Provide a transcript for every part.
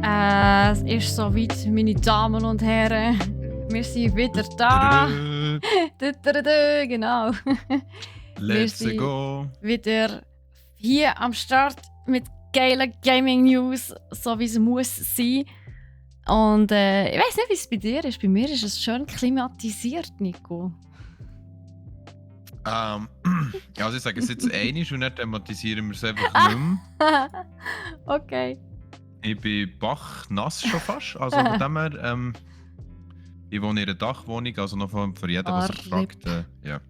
Es ist soweit, meine Damen und Herren. Wir sind wieder da. Genau. Let's go. Wieder hier am Start mit geilen Gaming News, so wie es muss sein. Und ich weiß nicht, wie es bei dir ist. Bei mir ist es schön klimatisiert, Nico. Also ich sage es jetzt einmal und dann thematisieren wir es einfach nicht mehr. Okay. Ich bin bachnass schon fast. Also von dem her, ich wohne in einer Dachwohnung, also noch für jeden, der sich fragt. Ja.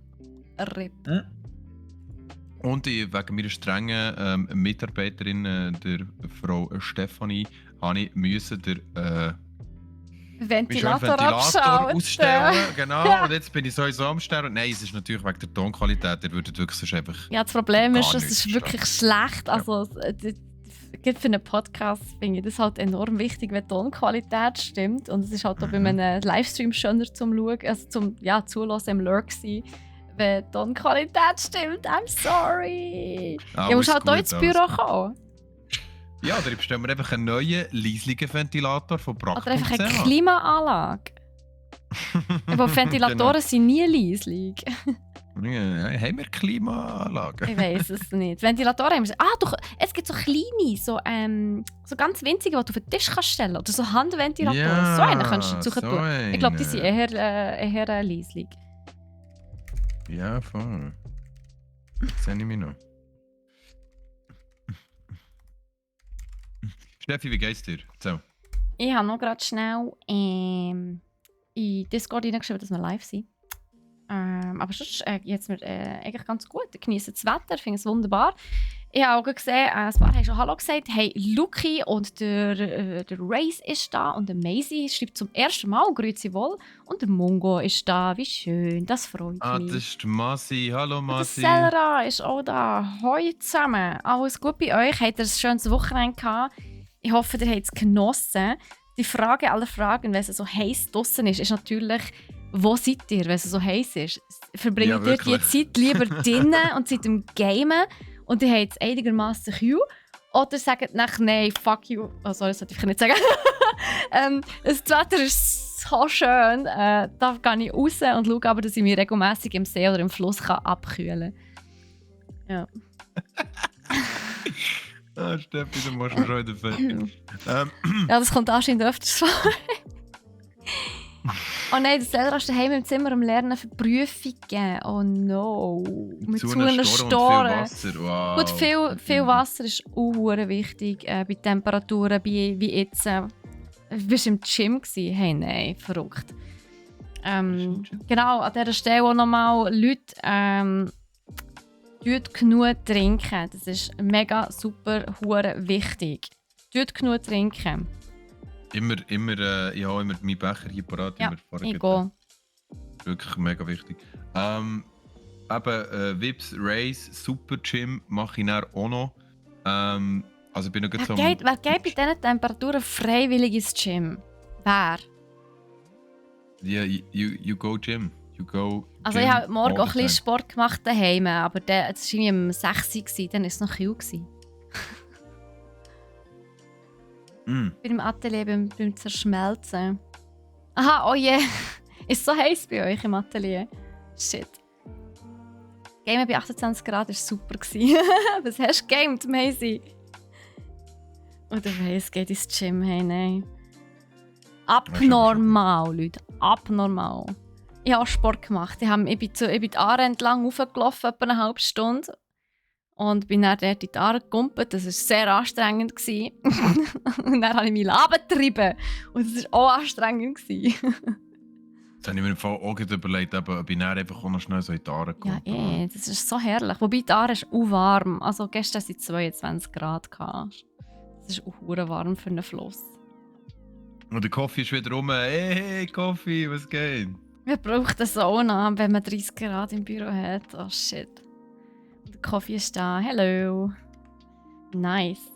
RIP. Und ich, wegen meiner strengen Mitarbeiterin, der Frau Stefanie, musste ich den Ventilator ausstellen. Genau, und jetzt bin ich sowieso am Sterben. Nein, es ist natürlich wegen der Tonqualität. Ihr würdet wirklich sonst einfach. Ja, das Problem ist, es ist wirklich schlecht. Also, gerade für einen Podcast finde ich das halt enorm wichtig, wenn die Tonqualität stimmt. Und es ist halt auch bei einem Livestream schöner zum Schauen, also zum Zuhören im Lurk sein, wenn die Tonqualität stimmt. I'm sorry. Du musst halt auch ins Büro kommen. Ja, oder ich bestelle mir einfach einen neuen, leislichen Ventilator von Brack. Oder einfach eine Klimaanlage. Aber Ventilatoren sind nie leislich. Ja, haben wir Klimaanlagen? Ich weiß es nicht. Ventilatoren haben wir. Doch, es gibt so kleine, so ganz winzige, die du auf den Tisch kannst stellen. Oder so Handventilatoren. Ja, so einen kannst du dazu tun. Ich glaube, die sind eher leislich. Ja, voll. Das sehe ich mich noch. Steffi, wie geht's dir? So. Ich habe noch gerade schnell in Discord hineingeschrieben, dass wir live sind. Aber sonst geht es mir eigentlich ganz gut. Ich genieße das Wetter, finde es wunderbar. Ich habe auch gesehen, ein paar haben schon Hallo gesagt. Hey, Luki und der Race ist da und der Maisie schreibt zum ersten Mal «Grüezi wohl». Und der Mungo ist da, wie schön, das freut mich. Das ist die Masi. Hallo Masi. Und der Selra ist auch da. Hoi zusammen. Alles gut bei euch? Habt ihr ein schönes Wochenende gehabt? Ich hoffe, ihr habt es genossen. Die Frage aller Fragen, wenn es so heiß draussen ist natürlich, wo seid ihr, wenn es so heiß ist? Verbringt ihr die Zeit lieber drinnen und seid im Gamen und ihr habt es einigermaßen kühl? Oder sagt nach nein, fuck you. Oh, sorry, das sollte ich nicht sagen. Das Wetter ist so schön. Da gehe ich raus und schaue aber, dass ich mich regelmäßig im See oder im Fluss abkühlen kann. Ja. Steffi, du machst mir schon wieder fertig. Ja, das kommt anscheinend öfters vor. Oh nein, der Selra ist daheim im Zimmer am Lernen für Prüfungen. Oh no. Mit zu einer Storen. Wow. Gut, viel Wasser ist auch wichtig bei Temperaturen wie jetzt. Bist du im Gym gewesen? Hey, nein, verrückt. Genau, an dieser Stelle auch nochmal Leute, tut genug trinken. Das ist mega super wichtig. Tut genug trinken. Immer, ich habe immer meinen Becher hier parat. Ja, ich gehe. Wirklich mega wichtig. Vips, Race, Super Gym mache ich dann auch noch. Also ich bin noch wer geht bei diesen Temperaturen freiwillig ins Gym? Wer? Ja, you go Gym. You go also gym ich habe morgen auch ein bisschen Sport gemacht daheim, aber das war irgendwie um 6 Uhr, dann war es noch kühl. Beim Atelier, beim Zerschmelzen. Aha, oh je. Ist es so heiß bei euch im Atelier? Shit. Gamen bei 28 Grad war super. Was hast du gegamed, Maisie? Oder weiss, geht ins Gym? Hey, nein. Abnormal, Leute. Abnormal. Ich habe auch Sport gemacht. Ich bin die Aare entlang hochgelaufen, etwa eine halbe Stunde. Und bin dann dort in die Aare gekumpelt. Das war sehr anstrengend. Und dann habe ich mich abgetrieben. Und das war auch anstrengend. Das habe ich mir im Fall auch überlegt, ob ich dann einfach auch noch schnell so in die Aare komme. Ja, das ist so herrlich. Wobei die Aare ist auch warm. Also gestern waren es 22 Grad. Das ist auch warm für einen Fluss. Und der Kaffee ist wieder rum. Hey, Kaffee, was geht? Wir brauchen eine Sauna, wenn man 30 Grad im Büro hat. Oh shit. Der Kaffee ist da. Hello. Nice.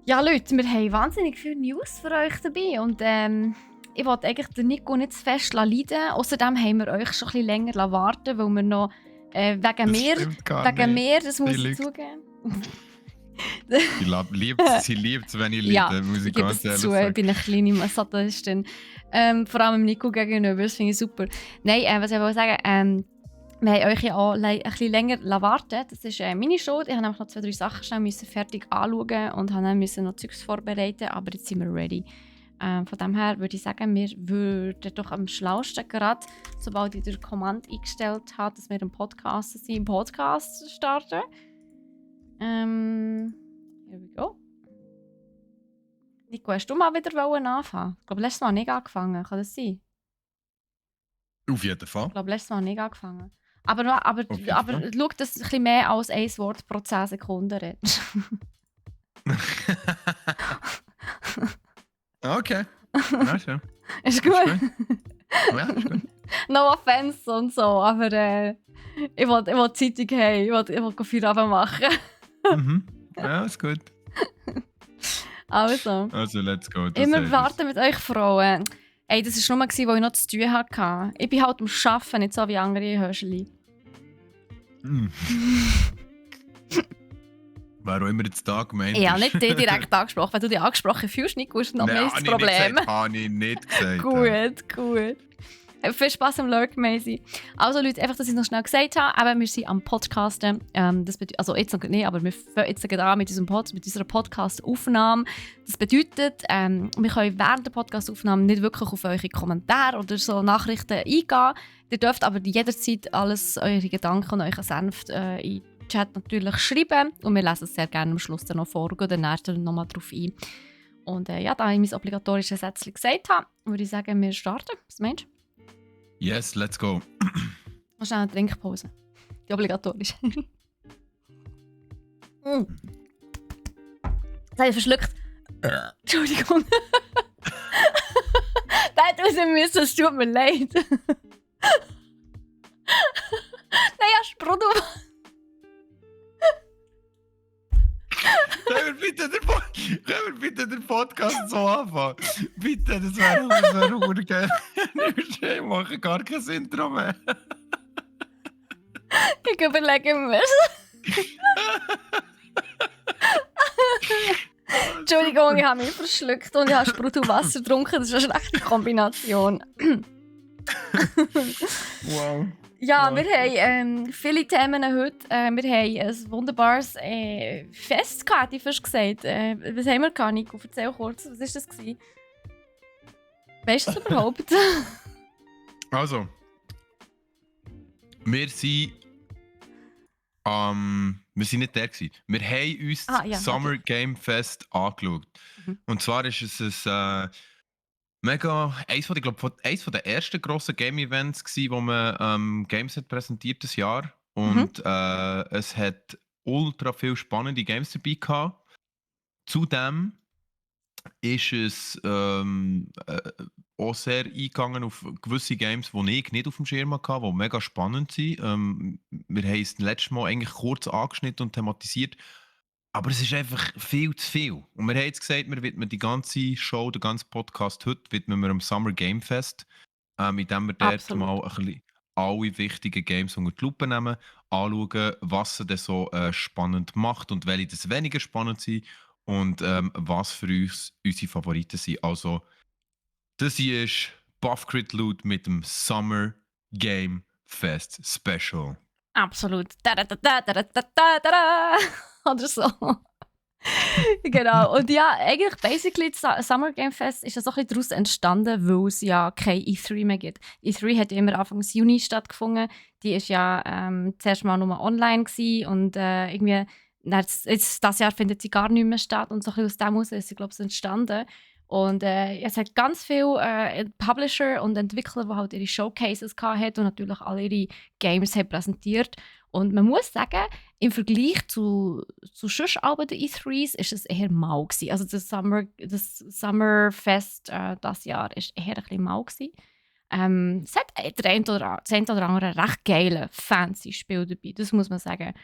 Ja, Leute, wir haben wahnsinnig viele News für euch dabei. Und ich wollte eigentlich den Nico nicht zu fest leiden. Außerdem haben wir euch schon ein bisschen länger warten, weil wir noch wegen mir, das muss ich zugeben. Sie liebt es, wenn ich Ja, leide, muss ich ich gebe ganz es ehrlich zu, ich sagen. bin eine kleine Masochistin. Vor allem Nico gegenüber, das finde ich super. Nein, was ich wollte sagen, wir haben euch ja auch ein bisschen länger warten. Das ist meine Schuld. Ich musste nämlich noch 2-3 Sachen schnell fertig anschauen und musste noch Zeugs vorbereiten, aber jetzt sind wir ready. Von dem her würde ich sagen, wir würden doch am schlausten gerade, sobald ich den Command eingestellt habe, dass wir im Podcast starten. Here we go. Nico, hast du mal wieder anfangen? Ich glaube, letztes Mal nicht angefangen. Kann das sein? Auf jeden Fall. Ich glaube, letztes Mal nicht angefangen. Aber Auf jeden Fall. schau, dass du ein bisschen mehr als ein Wort pro 10 Sekunden redest. Okay. Ja, schön. Ist gut? Ja, ist gut. No offense und so, aber ich will Zeitung haben. Ich will Feierabend machen. Mhm. Ja, ist gut. Also, Also, let's go. Das immer heißt warten mit euch Frauen. Ey, das war nur, als ich noch zu tun hatte. Ich bin halt am Arbeiten, nicht so wie andere Hörschli. Wer auch immer jetzt da gemeint Ich habe nicht dich direkt angesprochen. Wenn du dich angesprochen fühlst, Nico, ist noch mehr das Problem. Habe ich nicht gesagt. Gut. Viel Spass am Lurk, Maisie. Also Leute, einfach, dass ich es noch schnell gesagt habe, aber wir sind am Podcasten. Also jetzt noch nicht, aber wir fangen jetzt gerade an mit unserer Podcast-Aufnahme. Das bedeutet, wir können während der Podcast-Aufnahme nicht wirklich auf eure Kommentare oder so Nachrichten eingehen. Ihr dürft aber jederzeit alles, eure Gedanken und euren Senf in den Chat natürlich schreiben. Und wir lesen es sehr gerne am Schluss dann noch vor und gehen dann nochmal drauf ein. Und ja, da ich mein obligatorisches Sätzchen gesagt habe, würde ich sagen, wir starten. Was meinst du? Yes, let's go. Noch schnell eine Trinkpause. Die obligatorische. Das habe ich verschluckt. Entschuldigung. Das hätte raus müssen, es tut mir leid. Naja, Sprudel. Können wir bitte den Podcast so anfangen? Bitte, das wäre gut geil. Ich mache gar kein Intro mehr. Ich überlege mir. Entschuldigung, ich habe mich verschluckt und ich habe Sprudelwasser getrunken. Das ist eine schlechte Kombination. Wow. Ja, Wow. wir haben viele Themen heute. Wir haben ein wunderbares Fest gehabt, hätte ich fast gesagt. Was haben wir gehabt, Nico? Erzähl kurz, was war das? Weißt du das überhaupt? Also, wir sind nicht der gewesen. Wir haben uns das Summer Game Fest angeschaut. Und zwar ist es ein eins von der ersten grossen Game-Events gsi, wo man Games hat präsentiert das Jahr. Und es hat ultra viele spannende Games dabei gehabt. Zudem ist es auch sehr eingegangen auf gewisse Games, die ich nicht auf dem Schirm hatte, die mega spannend sind. Wir haben es letztes Mal eigentlich kurz angeschnitten und thematisiert. Aber es ist einfach viel zu viel. Und wir haben jetzt gesagt, wir widmen die ganze Show, den ganzen Podcast heute widmen wir am Summer Game Fest, indem wir dort mal ein bisschen alle wichtigen Games unter die Lupe nehmen, anschauen, was sie denn so spannend macht und welche das weniger spannend sind und was für uns unsere Favoriten sind. Also, das hier ist Buff Crit Loot mit dem Summer Game Fest Special. Absolut. Oder so. Genau. Und ja, eigentlich basically das Summer Game Fest ist ja so ein bisschen daraus entstanden, weil es ja kein E3 mehr gibt. E3 hat ja immer Anfang Juni stattgefunden. Die war ja zuerst mal nur online gewesen und irgendwie jetzt, das Jahr findet sie gar nicht mehr statt und so ein bisschen aus dem heraus ist sie, glaube ich, entstanden. Und es hat ganz viele Publisher und Entwickler, die halt ihre Showcases hatten und natürlich alle ihre Games haben präsentiert. Und man muss sagen, im Vergleich zu sonst Alben der E3s ist es eher mau gewesen. Also das Summerfest dieses Jahr war eher ein bisschen mau gewesen. Es hat das ein oder andere recht geile, fancy Spiel dabei, das muss man sagen.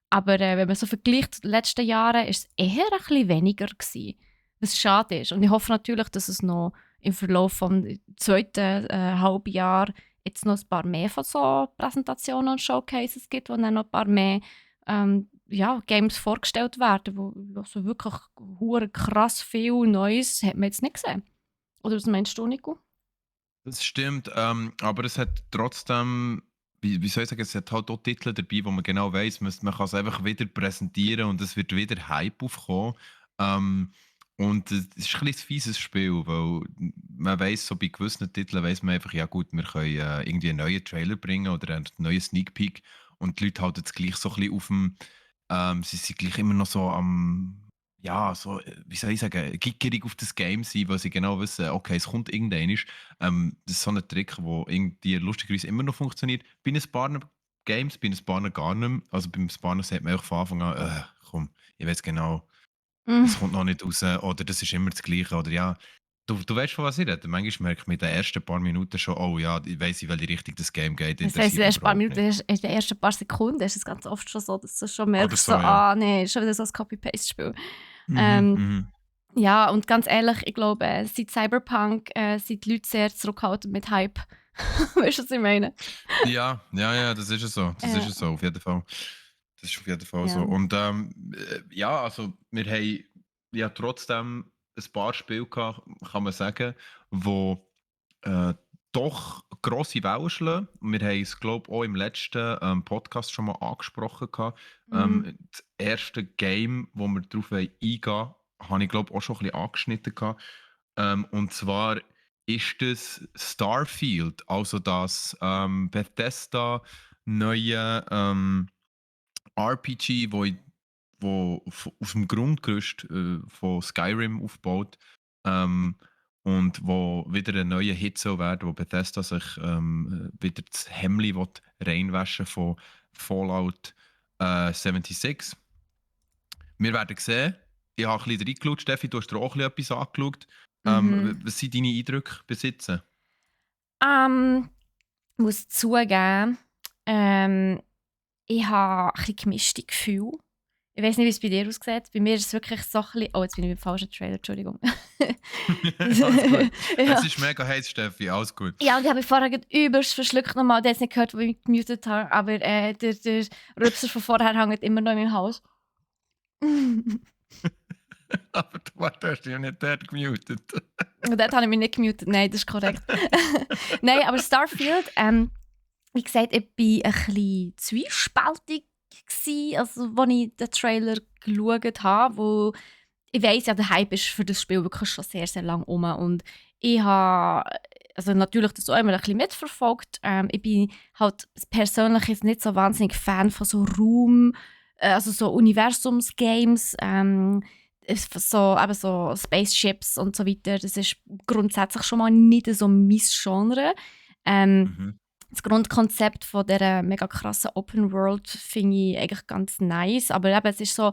Aber wenn man so vergleicht zu den letzten Jahren, ist es eher ein bisschen weniger gewesen. Was schade ist. Und ich hoffe natürlich, dass es noch im Verlauf des zweiten Halbjahr jetzt noch ein paar mehr von so Präsentationen und Showcases gibt, wo dann noch ein paar mehr ja, Games vorgestellt werden, wo also wirklich hure krass viel Neues hat man jetzt nicht gesehen. Oder was meinst du, Nico? Das stimmt, aber es hat trotzdem, wie soll ich sagen, es hat halt auch Titel dabei, wo man genau weiss, man kann es einfach wieder präsentieren und es wird wieder Hype aufkommen. Ähm, und es ist ein bisschen ein fieses Spiel, weil man weiss, so bei gewissen Titeln weiss man einfach, ja gut, wir können irgendwie einen neuen Trailer bringen oder einen neuen Sneak Peek und die Leute halten es gleich so ein bisschen auf dem, sie sind gleich immer noch so am, ja, so, wie soll ich sagen, gickerig auf das Game sein, weil sie genau wissen, okay, es kommt irgendwann. Das ist so ein Trick, der irgendwie lustigerweise immer noch funktioniert. Bei ein paar Games, bei ein paar gar nicht mehr. Also beim Spawner sagt man einfach von Anfang an, komm, ich weiß genau, Mm. es kommt noch nicht raus oder das ist immer das Gleiche oder ja. Du weißt, von was ich rede. Manchmal merkt man in den ersten paar Minuten schon, oh ja, ich weiss, in welche Richtung das Game geht, Das heisst, in interessiert den mich ersten paar überhaupt Minuten, nicht. in den ersten paar Sekunden ist es ganz oft schon so, dass du schon Oder merkst, so, so, ja. nee, schon wieder so ein Copy-Paste-Spiel. Mhm, Ähm, mhm. ja, und ganz ehrlich, ich glaube, seit Cyberpunk sind die Leute sehr zurückhaltend mit Hype. Weißt du, was ich meine? Ja, ja, ja, das ist es so. Das ist Äh, es so, auf jeden Fall. Das ist auf jeden Fall so. ja. Und ja, also wir haben ja trotzdem ein paar Spiele gehabt, kann man sagen, wo äh, doch grosse Wellen schlagen. Wir haben es, glaube ich, auch im letzten Podcast schon mal angesprochen gehabt. Mhm. Das erste Game, wo wir darauf eingehen wollen, habe ich, glaube ich, auch schon ein bisschen angeschnitten gehabt. Und zwar ist das Starfield, also das Bethesda neue RPG, auf dem Grundgerüst von Skyrim aufbaut, ähm, und wo wieder ein neuer Hit soll werden, wo Bethesda sich wieder das Hemli will reinwaschen von Fallout 76. Wir werden sehen. Ich habe ein bisschen reingeschaut. Steffi, du hast dir auch ein bisschen etwas angeschaut. Mhm. Was sind deine Eindrücke bis jetzt? Ich muss zugeben, ähm, ich habe ein bisschen gemischte Gefühle. Ich weiß nicht, wie es bei dir aussieht. Bei mir ist es wirklich so ein bisschen... Oh, jetzt bin ich beim falschen Trailer, Entschuldigung. Alles gut. Es Ja. ist mega heiß, Steffi. Alles gut. Ja, und ich habe mich vorher gerade übelst verschluckt nochmal. Der hat es nicht gehört, wo ich mich gemutet habe. Aber der Rübser von vorher hängt immer noch in meinem Haus. Und Aber du hast dich ja nicht dort gemutet. dort habe ich mich nicht gemutet. Nein, das ist korrekt. Nein, aber Starfield, wie gesagt, ich war ein bisschen zwiespältig gewesen, also, als ich den Trailer geschaut habe, wo ich weiss ja, der Hype ist für das Spiel wirklich schon sehr, sehr lang um. Und ich habe also natürlich das auch immer ein bisschen mitverfolgt. Ich bin halt persönlich jetzt nicht so wahnsinnig Fan von so Raum, also so Universums-Games, so Spaceships und so weiter. Das ist grundsätzlich schon mal nicht so mein Genre. Ähm, Mhm. Das Grundkonzept von dieser mega krassen Open World finde ich eigentlich ganz nice. Aber eben, es ist so,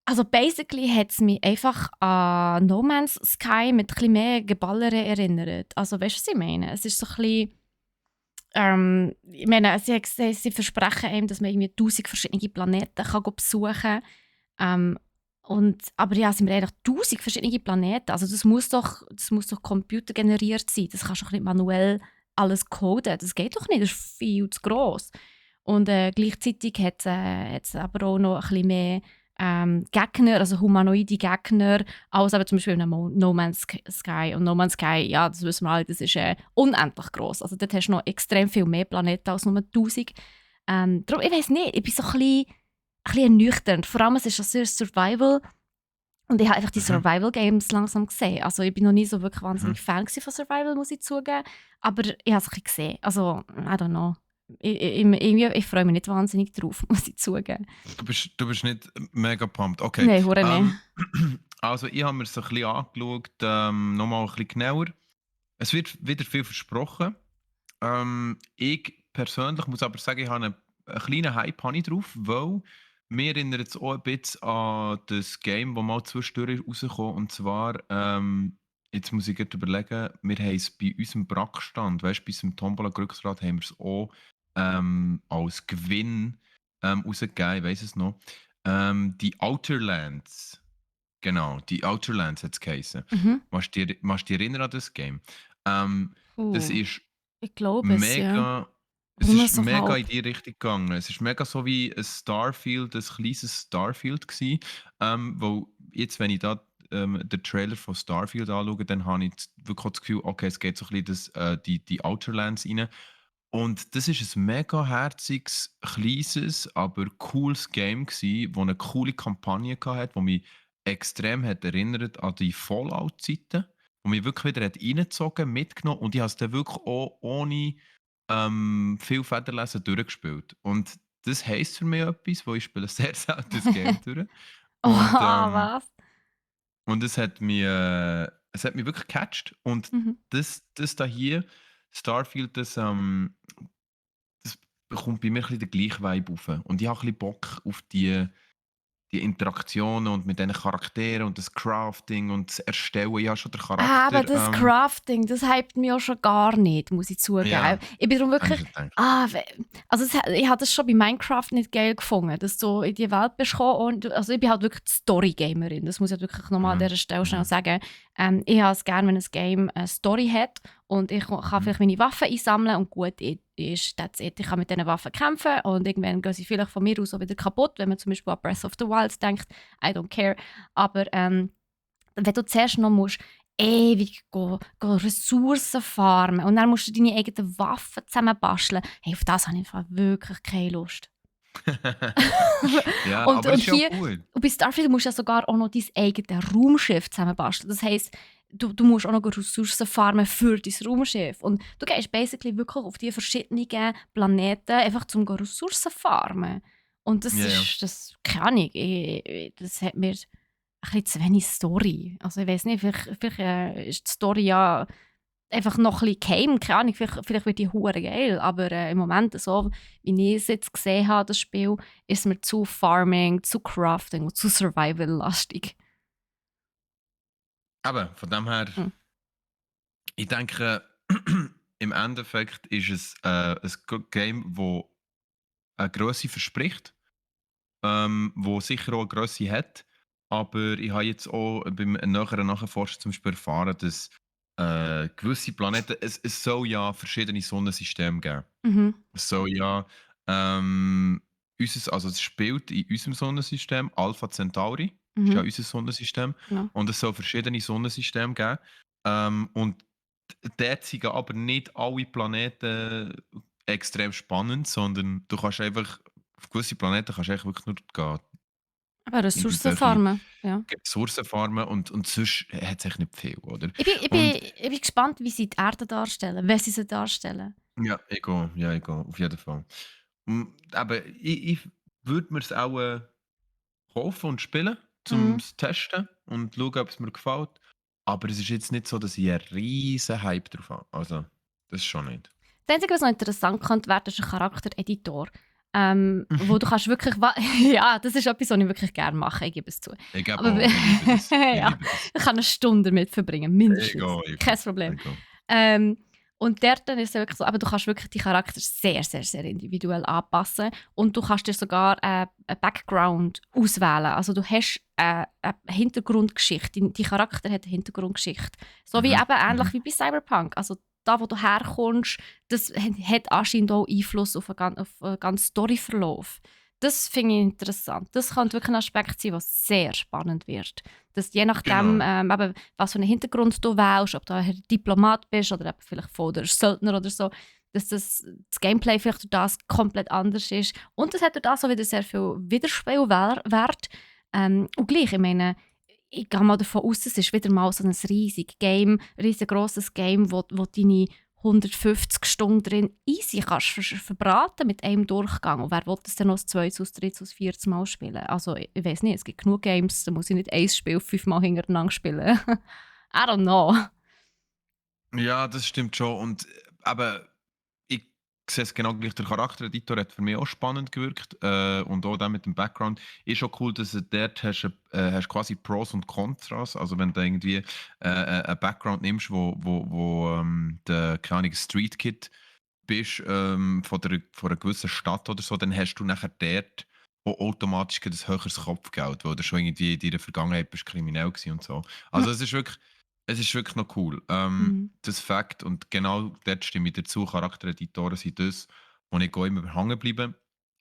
also basically hat es mich einfach an No Man's Sky mit ein bisschen mehr Geballere erinnert. Also weißt du, was ich meine? Es ist so ein bisschen, ich meine, sie versprechen einem, dass man irgendwie 1000 verschiedene Planeten kann besuchen kann. Aber ja, sind wir eigentlich 1000 verschiedene Planeten? Also das muss doch computergeneriert sein. Das kannst du doch nicht manuell alles coden. Das geht doch nicht, das ist viel zu gross. Und gleichzeitig hat es aber auch noch ein bisschen mehr Gegner, also humanoide Gegner, als eben zum Beispiel in No Man's Sky. Und No Man's Sky, ja, das wissen wir alle, das ist unendlich gross. Also dort hast du noch extrem viel mehr Planeten als nur 1000. Darum, ich weiß nicht, ich bin so ein bisschen ernüchternd. Vor allem, es ist ja sehr Survival. Und ich habe einfach die Mhm. Survival-Games langsam gesehen. Also ich bin noch nie so wirklich Mhm. wahnsinnig Fan von Survival, muss ich zugeben. Aber ich habe es ein bisschen gesehen. Also, I don't know. Ich freue mich nicht wahnsinnig drauf, muss ich zugeben. Du bist nicht mega pumped. Okay. Nein, hure nicht. Also ich habe mir so ein bisschen angeschaut, nochmal ein bisschen genauer. Es wird wieder viel versprochen. Ich persönlich muss aber sagen, ich habe einen kleinen Hype habe ich drauf, weil mir erinnert es auch ein bisschen an das Game, das mal zwischendurch rausgekommen ist. Und zwar, jetzt muss ich gerade überlegen, wir haben es bei unserem Brackstand, weißt du, bei unserem Tombola Glücksrad haben wir es auch als Gewinn rausgegeben, ich weiß es noch. Die Outer Lands, genau, die Outer Lands hat es geheißen. Mhm. Machst du dich erinnern an das Game? Ähm, das Uh, ist ich glaube es, ja. mega Es Nur ist so mega in halb. die Richtung gegangen. Es ist mega so wie ein Starfield, ein kleines Starfield gsi, wo jetzt, wenn ich da, den Trailer von Starfield anschaue, dann habe ich wirklich auch das Gefühl, okay, es geht so ein bisschen die Outer Lands rein. Und das ist ein mega herziges, kleines, aber cooles Game gsi, wo eine coole Kampagne hat, wo mich extrem hat erinnert an die Fallout-Zeiten, wo mich wirklich wieder hat reingezogen, mitgenommen und ich habe es dann wirklich auch ohne viel Federlesen durchgespielt. Und das heisst für mich etwas, weil ich spiele sehr selten das Game durch. Und, Oha, was? und es hat mich wirklich gecatcht. Und Mhm. das da hier, Starfield, das bekommt bei mir ein bisschen den gleichen Vibe auf. Und ich habe ein bisschen Bock auf die Interaktionen und mit diesen Charakteren und das Crafting und das Erstellen. Ich habe schon den Aber Charakter, das Crafting, das hypt mich auch schon gar nicht, muss ich zugeben. ja, Ich bin darum habe ich wirklich, schon gedacht. also ich habe das schon bei Minecraft nicht geil gefunden, dass du in die Welt bist gekommen und also ich bin halt wirklich die Story-Gamerin, das muss ich halt wirklich nochmal an Mhm. dieser Stelle schnell Mhm. sagen. Ich habe es gerne, wenn ein Game eine Story hat und ich kann Mhm. vielleicht meine Waffen einsammeln und gut ist, that's it. Ich kann mit diesen Waffen kämpfen und irgendwann gehen sie vielleicht von mir aus auch wieder kaputt, wenn man zum Beispiel an Breath of the Wild denkt, I don't care, aber wenn du zuerst noch musst, ewig Ressourcen farmen und dann musst du deine eigenen Waffen zusammenbasteln. Hey, auf das habe ich einfach wirklich keine Lust. Ja, und, aber es und ist ja auch hier, cool. und bei Starfield musst du ja sogar auch noch dein eigenes Raumschiff zusammenbasteln. Das heisst, du musst auch noch Ressourcen farmen für dein Raumschiff. Und du gehst basically wirklich auf die verschiedenen Planeten einfach zum Ressourcen farmen. Und das Ja, ja. ist, das keine Ahnung, das hat mir ein bisschen zu wenig Story. Also ich weiß nicht, vielleicht ist die Story ja einfach noch ein bisschen geheim, keine Ahnung, vielleicht wird die hure geil, aber im Moment, so wie ich es jetzt gesehen habe, das Spiel, ist mir zu Farming, zu Crafting und zu Survival-lastig. Aber von dem her, Hm. ich denke, im Endeffekt ist es ein Game, wo eine Größe verspricht, wo sicher auch eine Größe hat. Aber ich habe jetzt auch beim näheren Nachforschen zum Beispiel erfahren, dass gewisse Planeten, es soll ja verschiedene Sonnensysteme geben. Mhm. Es soll ja also es spielt in unserem Sonnensystem, Alpha Centauri ist ja Mhm. unser Sonnensystem, Genau. und es soll verschiedene Sonnensysteme geben. Und dort sind aber nicht alle Planeten extrem spannend, sondern du kannst einfach auf gewisse Planeten kannst du eigentlich wirklich nur gehen, Aber Ressourcen irgendwelche farmen, ja. Ressourcen farmen und sonst hat es eigentlich nicht viel, oder? Ich bin, ich, Und bin, ich bin gespannt, wie sie die Erde darstellen, wenn sie sie darstellen. ja, ich gehe, auf jeden Fall. Aber ich würde mir's auch, kaufen und spielen, zum Mhm. es testen und schauen, ob es mir gefällt. Aber es ist jetzt nicht so, dass ich einen riesen Hype drauf habe. Also, das schon nicht. Das Einzige, was noch interessant könnte werden, ist ein Charaktereditor. Wo Mhm. du kannst wirklich, ja, das ist etwas, was ich wirklich gerne mache, ich gebe es zu. Ich gebe Aber auch, ich liebe das. Ich ja, liebe das. ich kann eine Stunde damit verbringen, Ich mindestens. gehe, ich Kein gehe, Problem. ich gehe. Ähm, und dort dann ist es wirklich so, aber du kannst wirklich die Charakter sehr, sehr, sehr individuell anpassen und du kannst dir sogar einen Background auswählen. Also du hast eine Hintergrundgeschichte, die Charakter hat eine Hintergrundgeschichte. So wie Mhm, eben ähnlich mhm. wie bei Cyberpunk. Also da, wo du herkommst, das hat anscheinend auch Einfluss auf den ganzen Storyverlauf. Das finde ich interessant. Das könnte wirklich ein Aspekt sein, was sehr spannend wird. Dass je nachdem, Genau. eben, was für einen Hintergrund du wählst, ob du ein Diplomat bist oder eben vielleicht voll der Söldner oder so, dass das Gameplay vielleicht durch das komplett anders ist. Und es hat durch das auch wieder sehr viel Wiederspielwert. Und gleich, ich meine, ich gehe mal davon aus, es ist wieder mal so ein riesiges Game, ein riesengroßes Game, wo deine 150 Stunden drin easy kannst verbraten mit einem Durchgang. Und wer will das denn noch das zweites, drittes, viertes Mal spielen? Also ich weiß nicht, es gibt genug Games, da muss ich nicht ein Spiel 5-mal hintereinander spielen. I don't know. Ja, das stimmt schon. Und aber ich sehe es genau gleich. Der Charaktereditor hat für mich auch spannend gewirkt. Und auch der mit dem Background. Ist auch cool, dass du dort hast quasi Pros und Kontras. Also wenn du irgendwie einen Background nimmst, wo der, keine Ahnung, Street Kid bist, von einer gewissen Stadt oder so, dann hast du nachher dort auch automatisch ein höheres Kopfgeld, weil du schon irgendwie in deiner Vergangenheit bist kriminell gewesen und so. Also es ist wirklich noch cool. Mhm. Das Fakt, und genau dort stimme ich dazu, Charaktereditoren sind das, wo ich auch immer hängen bleibe.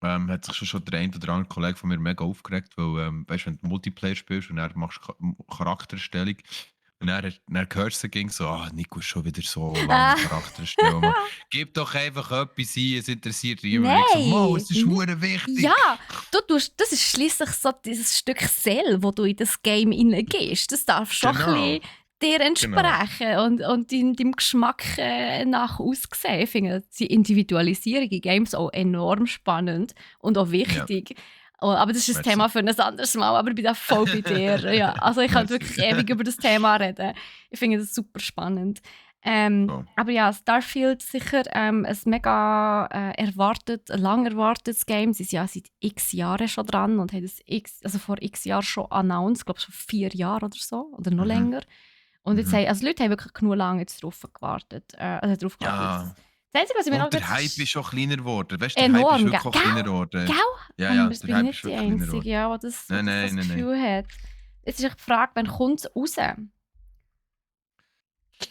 Hat sich schon der ein oder andere Kollege von mir mega aufgeregt, weil, weißt, wenn du Multiplayer spielst und dann machst du Charaktererstellung und dann hörst du ging so: «Ah, Nico ist schon wieder so lange Charaktererstellung, Mann. Gib doch einfach etwas ein, es interessiert niemand.» Und ich so: «Mo, Nein! es ist hure wichtig.» Ja, das ist schließlich so dieses Stück Seele, wo du in das Game hineingehst. Das darf schon ein Genau, bisschen dir genau. entsprechen und deinem Geschmack nach aussehen. Ich finde die Individualisierung in Games auch enorm spannend und auch Ja, wichtig. Oh, aber das ist ein merci. Thema für ein anderes Mal, aber ich bin da voll bei dir. Ja, also ich könnte Merci. wirklich ewig über das Thema reden. Ich finde das super spannend. So. Aber ja, Starfield sicher ein mega lang erwartetes Game. Sie sind ja seit x Jahren schon dran und haben also vor x Jahren schon announced, ich glaube schon 4 Jahre oder so, oder noch Mhm, länger. Und jetzt mhm. haben, also die Leute haben wirklich genug lange jetzt drauf gewartet. Drauf gewartet. Ja, Das Einzige, was ich mir noch und der jetzt Hype ist schon kleiner geworden. Weißt du, der Hype ist enorm, wirklich auch gell? kleiner Gell? geworden. Ja, Und ja, ich der bin Hype ist nicht die wirklich kleiner Einzige, geworden. ja, Nein, die nein, das nein, nein. Gefühl hat. Jetzt ist echt die Frage, wann kommt es raus?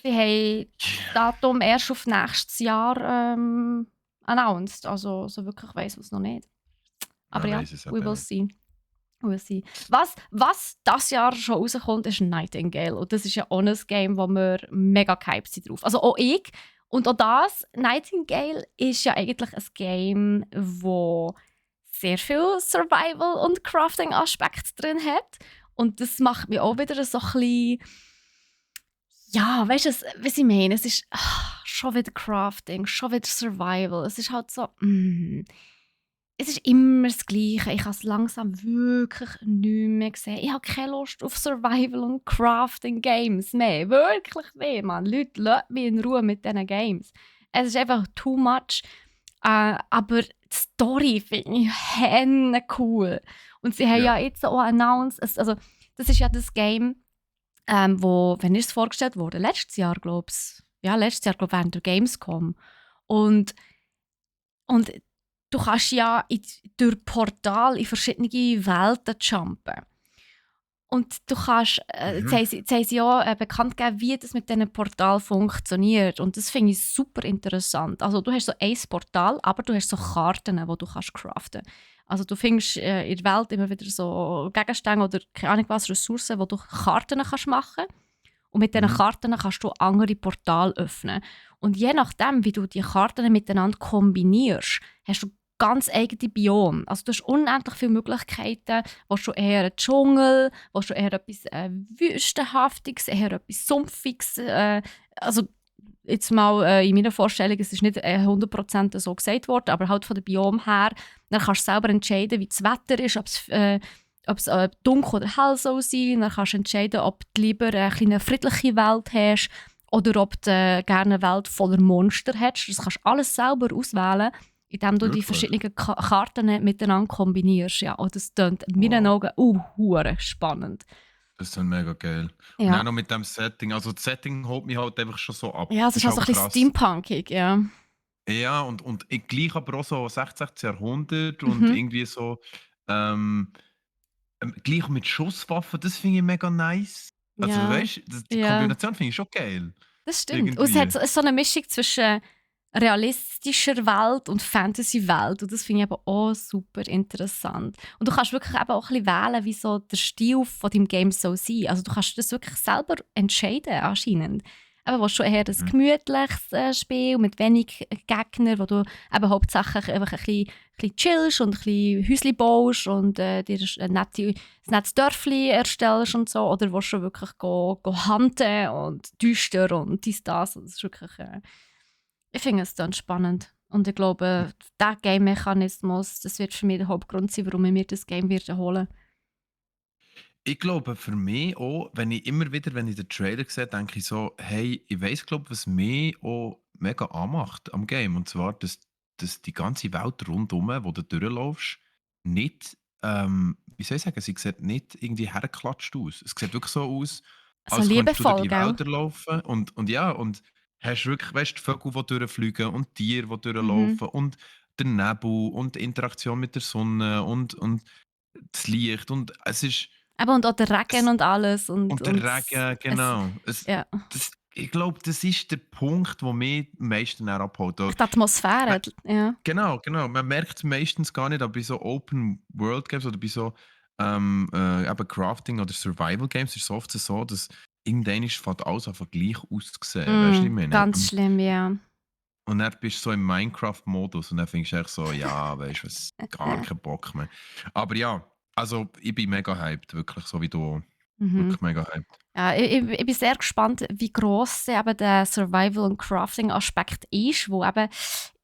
Sie haben das Datum erst auf nächstes Jahr announced. Also so wirklich weiss man es noch nicht. Aber Man ja, weiß es we eben will nicht. see. We will see. Was das Jahr schon rauskommt, ist Nightingale. Und das ist ja auch ein Game, wo wir mega gehypt sind drauf. Also auch ich. Und auch das, Nightingale, ist ja eigentlich ein Game, wo sehr viel Survival- und Crafting-Aspekte drin hat. Und das macht mich auch wieder so ein bisschen. Ja, weißt du, was ich meine? Es ist schon wieder Crafting, schon wieder Survival. Es ist halt so. Es ist immer das Gleiche. Ich habe es langsam wirklich nicht mehr gesehen. Ich habe keine Lust auf Survival und Crafting Games mehr. Wirklich nicht, Mann. Leute, lasst mich in Ruhe mit diesen Games. Es ist einfach too much. Aber die Story finde ich henne cool. Und sie haben Ja. ja jetzt auch announced, also das ist ja das Game, wo, wenn ist es vorgestellt wurde? Letztes Jahr, glaube ich. Ja, letztes Jahr, glaube ich, während der Gamescom. Und, und du kannst ja durch Portal in verschiedene Welten jumpen. Und du kannst, Mhm. jetzt haben sie auch bekannt gegeben, wie das mit diesem Portal funktioniert. Und das finde ich super interessant. Also du hast so ein Portal, aber du hast so Karten, die du kannst craften kannst. Also du findest in der Welt immer wieder so Gegenstände oder keine Ahnung was, Ressourcen, wo du Karten kannst machen kannst. Und mit diesen Mhm. Karten kannst du andere Portale öffnen. Und je nachdem, wie du die Karten miteinander kombinierst, hast du ganz eigene Biome. Also du hast unendlich viele Möglichkeiten. Willst du eher einen Dschungel, willst du eher etwas Wüstenhaftiges, eher etwas Sumpfiges. Also jetzt mal in meiner Vorstellung, es ist nicht 100% so gesagt worden, aber halt von der Biom her, dann kannst du selber entscheiden, wie das Wetter ist, ob es dunkel oder hell soll sein. Dann kannst du entscheiden, ob du lieber eine kleine friedliche Welt hast oder ob du gerne eine Welt voller Monster hast. Das kannst du alles selber auswählen, indem du die Wirklich? verschiedenen Karten miteinander kombinierst. Ja, und das klingt in meinen Wow. Augen hure spannend. Das ist dann mega geil. Und Ja. auch noch mit dem Setting. Also das Setting holt mich halt einfach schon so ab. Ja, es Das ist ist auch so halt ein bisschen krass. steampunkig, ja. Ja, und gleich aber auch so 16. Jahrhundert und Mhm. irgendwie so, ähm, gleich mit Schusswaffen, das finde ich mega nice. Also Ja, weißt du, die ja, Kombination finde ich schon geil. das stimmt. Und es hat Irgendwie. so eine Mischung zwischen realistischer Welt und Fantasy-Welt. Und das finde ich aber auch super interessant. Und du kannst wirklich eben auch ein bisschen wählen, wie so der Stil von deinem Game soll sein. Also du kannst das wirklich selber entscheiden, anscheinend. Aber was schon eher ein Mhm. gemütliches Spiel mit wenig Gegnern, wo du eben hauptsächlich einfach ein bisschen chillst und ein bisschen Häuschen baust und dir ein nettes Dörfli erstellst und so. Oder willst du schon wirklich go hunten und düster und dies, das. Und das ist wirklich... ich finde es dann spannend. Und ich glaube, der Game-Mechanismus, das wird für mich der Hauptgrund sein, warum ich mir das Game werde holen. Ich glaube, für mich auch, wenn ich immer wieder, wenn ich den Trailer sehe, denke ich so: «Hey, ich weiss, glaube, was mich auch mega anmacht am Game.» Und zwar, dass die ganze Welt rundum, wo du durchlaufst, nicht, wie soll ich sagen, sie sieht nicht irgendwie hergeklatscht aus. Es sieht wirklich so aus, So als könntest du durch liebevoll, die gell? Wälder laufen und ja, und hast wirklich, weißt, die Vögel, die durchfliegen und Tiere, die Mhm. durchlaufen und der Nebel und die Interaktion mit der Sonne und das Licht und es ist Aber und auch der Regen es und alles und, und der und Regen, es, genau. ja. ich glaube, das ist der Punkt, wo mich am meisten dann abholt. Die Atmosphäre, ja. Genau. Man merkt es meistens gar nicht, aber bei so Open-World-Games oder bei so eben Crafting- oder Survival-Games ist es oft so, dass irgendwann fängt alles an gleich auszusehen. Weißt du, was ich meine? Ganz schlimm, ja. Und dann bist du so im Minecraft-Modus und dann findest du echt so, ja, weißt du, was, gar keinen Bock mehr. Aber ja, also ich bin mega hyped, wirklich, so wie du. Mhm. Wirklich mega hyped. Ja, ich bin sehr gespannt, wie gross eben der Survival- und Crafting-Aspekt ist, wo eben,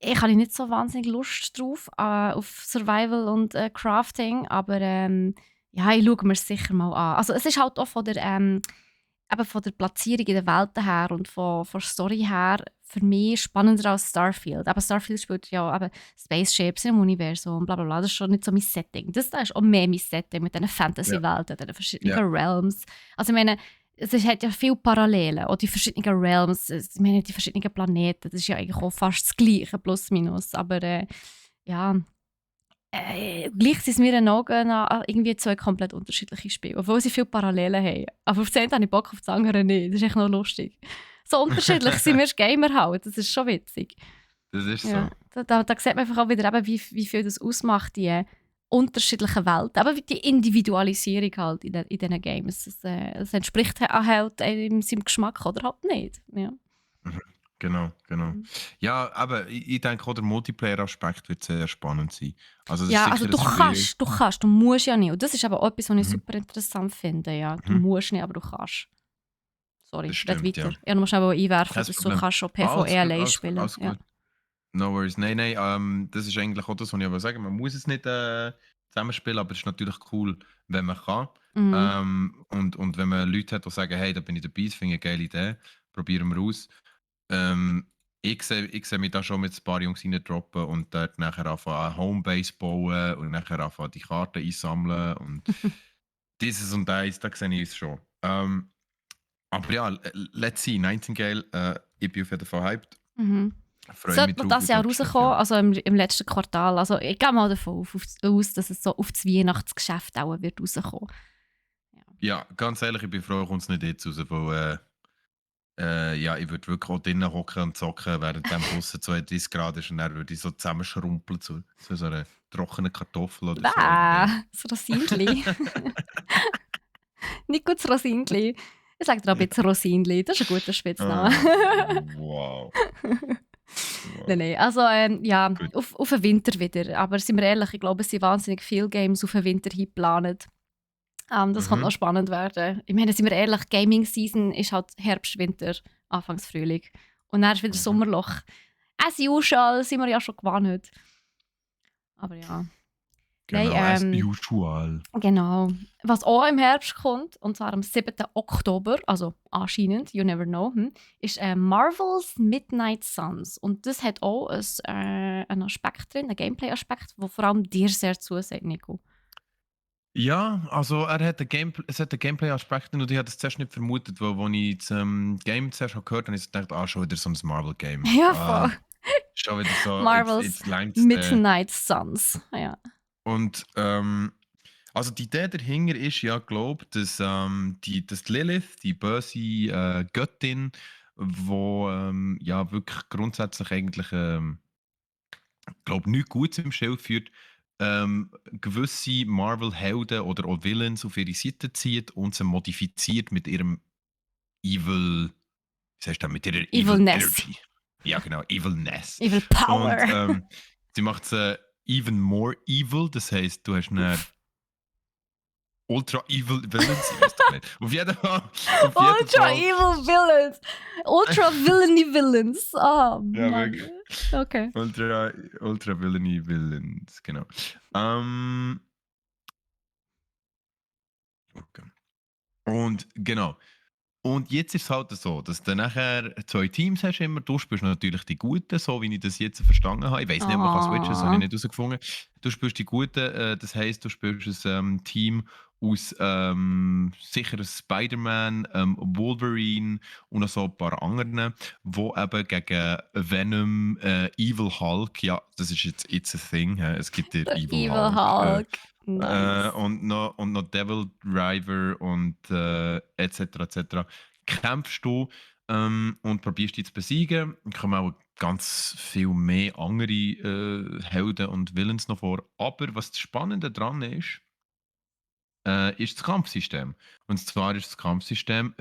ich habe nicht so wahnsinnig Lust drauf, auf Survival und Crafting, aber ja, ich schaue mir es sicher mal an. Also es ist halt auch eben von der Platzierung in der Welt her und von der Story her für mich spannender als Starfield. Aber Starfield spielt ja eben Spaceships im Universum, bla bla bla. Das ist schon nicht so mein Setting. Das da ist auch mehr mein Setting mit diesen Ja, Fantasy-Welten, diesen verschiedenen ja. Realms. Also ich meine, hat ja viele Parallelen. Auch die verschiedenen Realms, ich meine, die verschiedenen Planeten, das ist ja eigentlich auch fast das Gleiche, plus minus. Aber ja, gleich sind es mir in den Augen irgendwie zwei komplett unterschiedliche Spiele, obwohl sie viele Parallelen haben. Aber auf das eine habe ich Bock, auf das andere nicht. Das ist echt noch lustig. So unterschiedlich sind wir Gamer halt, das ist schon witzig. Das ist Ja, so. da sieht man einfach auch wieder, eben, wie viel das ausmacht, die unterschiedlichen Welten. Aber die Individualisierung halt in diesen Games. Das entspricht halt einem seinem Geschmack oder halt nicht. Ja. Mhm. Genau. Mhm. Ja, aber ich denke auch, der Multiplayer-Aspekt wird sehr spannend sein. Also das ist Ja, also sicher ein Spiel. du musst ja nicht. Und das ist aber auch etwas, was ich Mhm. super interessant finde. Ja. Du Mhm. musst nicht, aber du kannst. Sorry, Das red stimmt, ja. weiter. Ich muss schnell einwerfen, Kein dass du Problem. kannst schon Alles PvE gut, allein alles gut, spielen. alles Ja. gut. No worries. Nein, das ist eigentlich auch das, was ich sagen wollte. Man muss es nicht zusammenspielen, aber es ist natürlich cool, wenn man kann. Mhm. Und wenn man Leute hat, die sagen, hey, da bin ich dabei, das finde ich eine geile Idee, probieren wir aus. Ähm, ich sehe mich da schon mit ein paar Jungs reindroppen und dort nachher anfangen, eine Homebase bauen und nachher anfangen, die Karten einsammeln und dieses und das, da sehe ich es schon. Aber ja, let's see, Nightingale, ich bin auf jeden Fall hyped. Mhm. Freue mich Sollte noch drauf, das wie es Jahr abschneidet, rauskommen, ja. also im letzten Quartal. Also ich gehe mal davon aus, dass es so auf das Weihnachtsgeschäft auch wird rauskommen. Ja. Ja, ganz ehrlich, ich bin froh, kommt es nicht jetzt raus, weil ja, ich würde wirklich auch drinnen hocken und zocken, während dem draussen 32 Grad ist und dann würde ich so zusammenschrumpeln zu so einer trockenen Kartoffel oder so irgendwie. Das Rosinli. Nicht gut das Rosinli. Ich sage dir auch ein bisschen Rosinli. Das ist ein guter Spitzname. Wow. Nein, Wow. nein. Also, ja, Gut. auf den Winter wieder. Aber sind wir ehrlich, ich glaube, es sind wahnsinnig viele Games auf den Winter hin geplant. Das könnte noch Mhm. spannend werden. Ich meine, sind wir ehrlich, Gaming-Season ist halt Herbst, Winter, Anfangs Frühling. Und dann ist wieder Mhm. Sommerloch. As usual, sind wir ja schon gewohnt. Aber ja. Nein, Genau, as usual. genau. Was auch im Herbst kommt, und zwar am 7. Oktober, also anscheinend, you never know, ist Marvel's Midnight Suns. Und das hat auch einen Aspekt drin, einen Gameplay-Aspekt, der vor allem dir sehr zusagt, Nico. Ja, also es hat einen Gameplay-Aspekt und ich hatte es zuerst nicht vermutet, weil als ich das Game zuerst habe gehört habe, habe ich gedacht, schon wieder so ein Marvel-Game. Ja, voll. Schon wieder so, Marvel's jetzt leimt der. Midnight Suns. Ja. Und also die Idee dahinter ist ja, glaube dass Lilith, die böse Göttin, wo ja wirklich grundsätzlich eigentlich glaube nichts Gutes im Schild führt, gewisse Marvel-Helden oder auch Villains auf ihre Seite zieht und sie modifiziert mit ihrem Evil, wie heißt das, mit ihrer Evil Evilness. Energy. Ja, genau, Evilness. Evil Und Power. sie macht sie even more evil, das heisst, du hast eine Ultra Evil Villains, ich weiß doch nicht. Auf jeden Fall. Ultra Evil Villains. Ultra Villainy Villains. Oh, Ja, Mann. wirklich. Okay. Ultra Villainy Villains, genau. Okay. Und genau. Und jetzt ist es halt so, dass du nachher zwei Teams hast immer. Du spielst natürlich die Guten, so wie ich das jetzt verstanden habe. Ich weiß nicht, ob man kann switchen, das habe ich nicht herausgefunden. Du spielst die Guten, das heisst, du spielst ein Team aus sicher Spider-Man, Wolverine und noch so ein paar anderen, wo eben gegen Venom, Evil Hulk, ja, das ist jetzt ein Thing, es gibt den Der Evil Evil Hulk. Hulk. Nice. Und noch Devil Driver und etc. etc. Kämpfst du und probierst die zu besiegen. Dann kommen auch ganz viel mehr andere Helden und Villains noch vor. Aber was das Spannende daran ist das Kampfsystem. Und zwar ist das Kampfsystem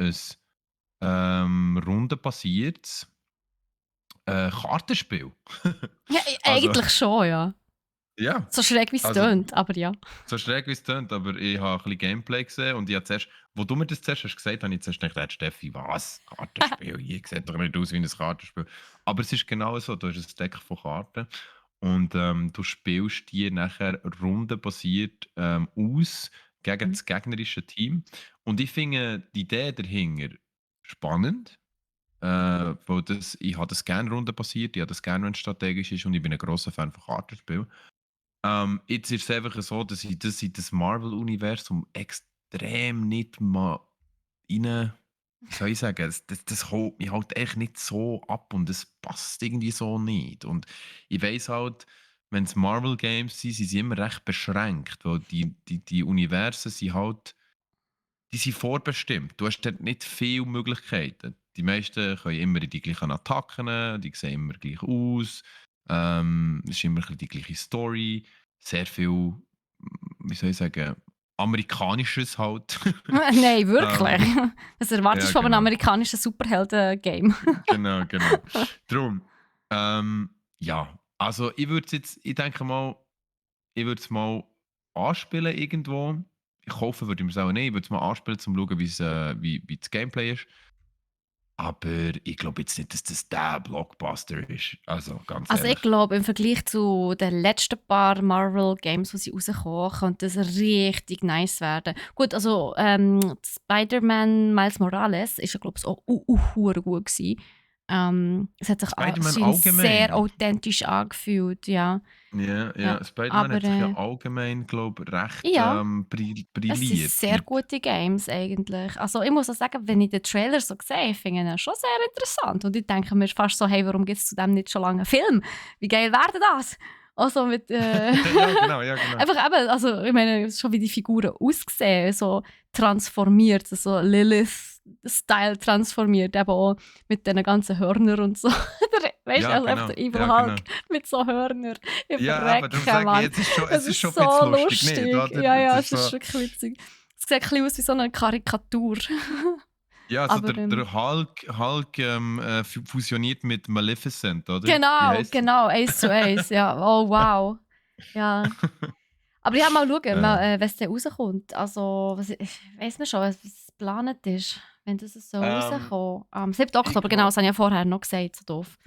ein rundenbasiertes Kartenspiel. Ja, Also, eigentlich schon, ja. ja. So schräg wie es Also, tönt, aber ja. so schräg wie es tönt, aber ich habe ein bisschen Gameplay gesehen und ich habe zuerst, wo du mir das zuerst hast gesagt, habe ich zuerst gedacht, Steffi, was? Kartenspiel? Hier sieht doch nicht aus wie ein Kartenspiel. Aber es ist genau so, du hast ein Deck von Karten und du spielst die nachher rundenbasiert aus gegen Mhm. das gegnerische Team. Und ich finde die Idee dahinter spannend, weil ich habe das gerne rundenbasiert, ich habe das gerne, wenn es strategisch ist und ich bin ein grosser Fan von Kartenspielen. Jetzt ist es einfach so, dass ich das in das Marvel-Universum extrem nicht mal rein, wie soll ich sagen, das holt mich halt echt nicht so ab und es passt irgendwie so nicht. Und ich weiss halt, wenn es Marvel-Games sind sie immer recht beschränkt, weil die Universen sind halt, die sind vorbestimmt. Du hast dort nicht viele Möglichkeiten. Die meisten können immer die gleichen Attacken, die sehen immer gleich aus. Es ist immer ein bisschen die gleiche Story. Sehr viel, wie soll ich sagen, Amerikanisches halt. Nein, wirklich. ähm, Was erwartest ja, du von einem genau. amerikanischen Superhelden-Game? Genau, genau. Drum, ja, also ich denke mal, ich würde es mal anspielen irgendwo. Kaufen würde ich mir es auch nicht. Ich würde es mal anspielen, um zu schauen, wie das Gameplay ist. Aber ich glaube jetzt nicht, dass das der Blockbuster ist. Also, ganz Also ich ehrlich. glaube, im Vergleich zu den letzten paar Marvel-Games, die sie rauskommen, könnte das richtig nice werden. Gut, also Spider-Man Miles Morales ist ja, glaube ich, auch hure gut gewesen. Es hat sich Spider-Man sehr allgemein. authentisch angefühlt, ja. Ja, Ja. ja. Spider-Man Aber hat sich ja allgemein, glaube ich, recht ja, es sind brilliert sehr mit. gute Games eigentlich. Also ich muss auch sagen, wenn ich den Trailer so sehe, finde ich ihn schon sehr interessant. Und ich denke mir fast so, hey, warum gibt es zu dem nicht schon lange einen Film? Wie geil wäre das? Also mit, Ja, genau, ja, genau. einfach eben, also ich meine, schon wie die Figuren aussehen, so transformiert, so Lilith-Style transformiert, eben auch mit diesen ganzen Hörnern und so. Weißt du, Ja, also einfach genau. der Evil Ja, Hulk genau. mit so Hörnern. Ich Ja, aber darum verrecke, sage ich, Mann. es Es ist ist schon so ein bisschen lustig, nicht? lustig. Oder? Ja, Das ja, ist es ist so, wirklich witzig. Es sieht ein bisschen aus wie so eine Karikatur. ja, so Aber der Hulk fusioniert mit Maleficent, oder? Wie genau, heißt sie? genau, 1:1. Ja, oh wow. Ja. Aber ja, mal schauen, äh, wenn es dann rauskommt. Also, weiss man schon, was geplant ist, wenn das so ähm, rauskommt. Am 7. ich Oktober, genau, glaube, das habe ich ja vorher noch gesagt, so doof.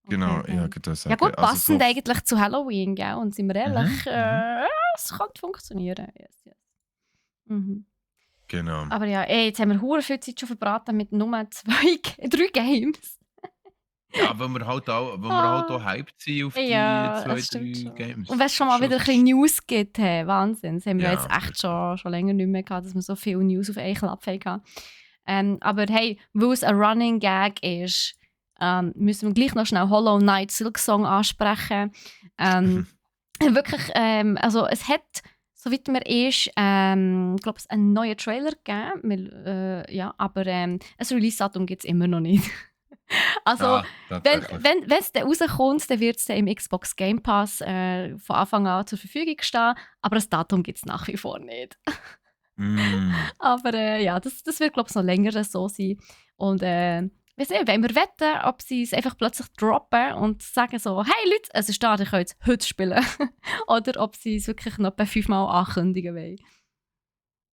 Okay, genau, ja, okay. ich würde Ja sagen. gut, Also so. passend eigentlich zu Halloween, gell? Und sind wir ehrlich, Mhm. es könnte funktionieren. Yes, yes. Mhm. Genau. Aber ja, ey, jetzt haben wir hure viel Zeit schon verbraten mit nur 3 Games. Ja, weil wir halt auch Ah, hyped sind auf die ja, zwei, es stimmt drei schon. Und Games. wenn es schon mal Schon, wieder es ein bisschen ist, News gibt, hey, Wahnsinn. Das haben wir ja jetzt ja, echt wirklich. schon länger nicht mehr gehabt, dass wir so viel News auf einen Klapp hatten. Aber hey, weil es ein Running Gag ist, müssen wir gleich noch schnell Hollow Knight Silksong ansprechen. Wirklich, also es hat, soweit mir ist, glaube ich, einen neuen Trailer gegeben. Ja, aber ein Release-Datum gibt es immer noch nicht. Also, Ah, wenn tatsächlich. es dann rauskommt, dann wird es im Xbox Game Pass von Anfang an zur Verfügung stehen, aber das Datum gibt es nach wie vor nicht. Mm. Aber ja, das wird, glaube ich, noch länger so sein. Und weiss nicht, wenn wir wetten, ob sie es einfach plötzlich droppen und sagen so, hey Leute, es ist da, ihr könnt es heute spielen. Oder ob sie es wirklich noch bei 5-mal ankündigen wollen.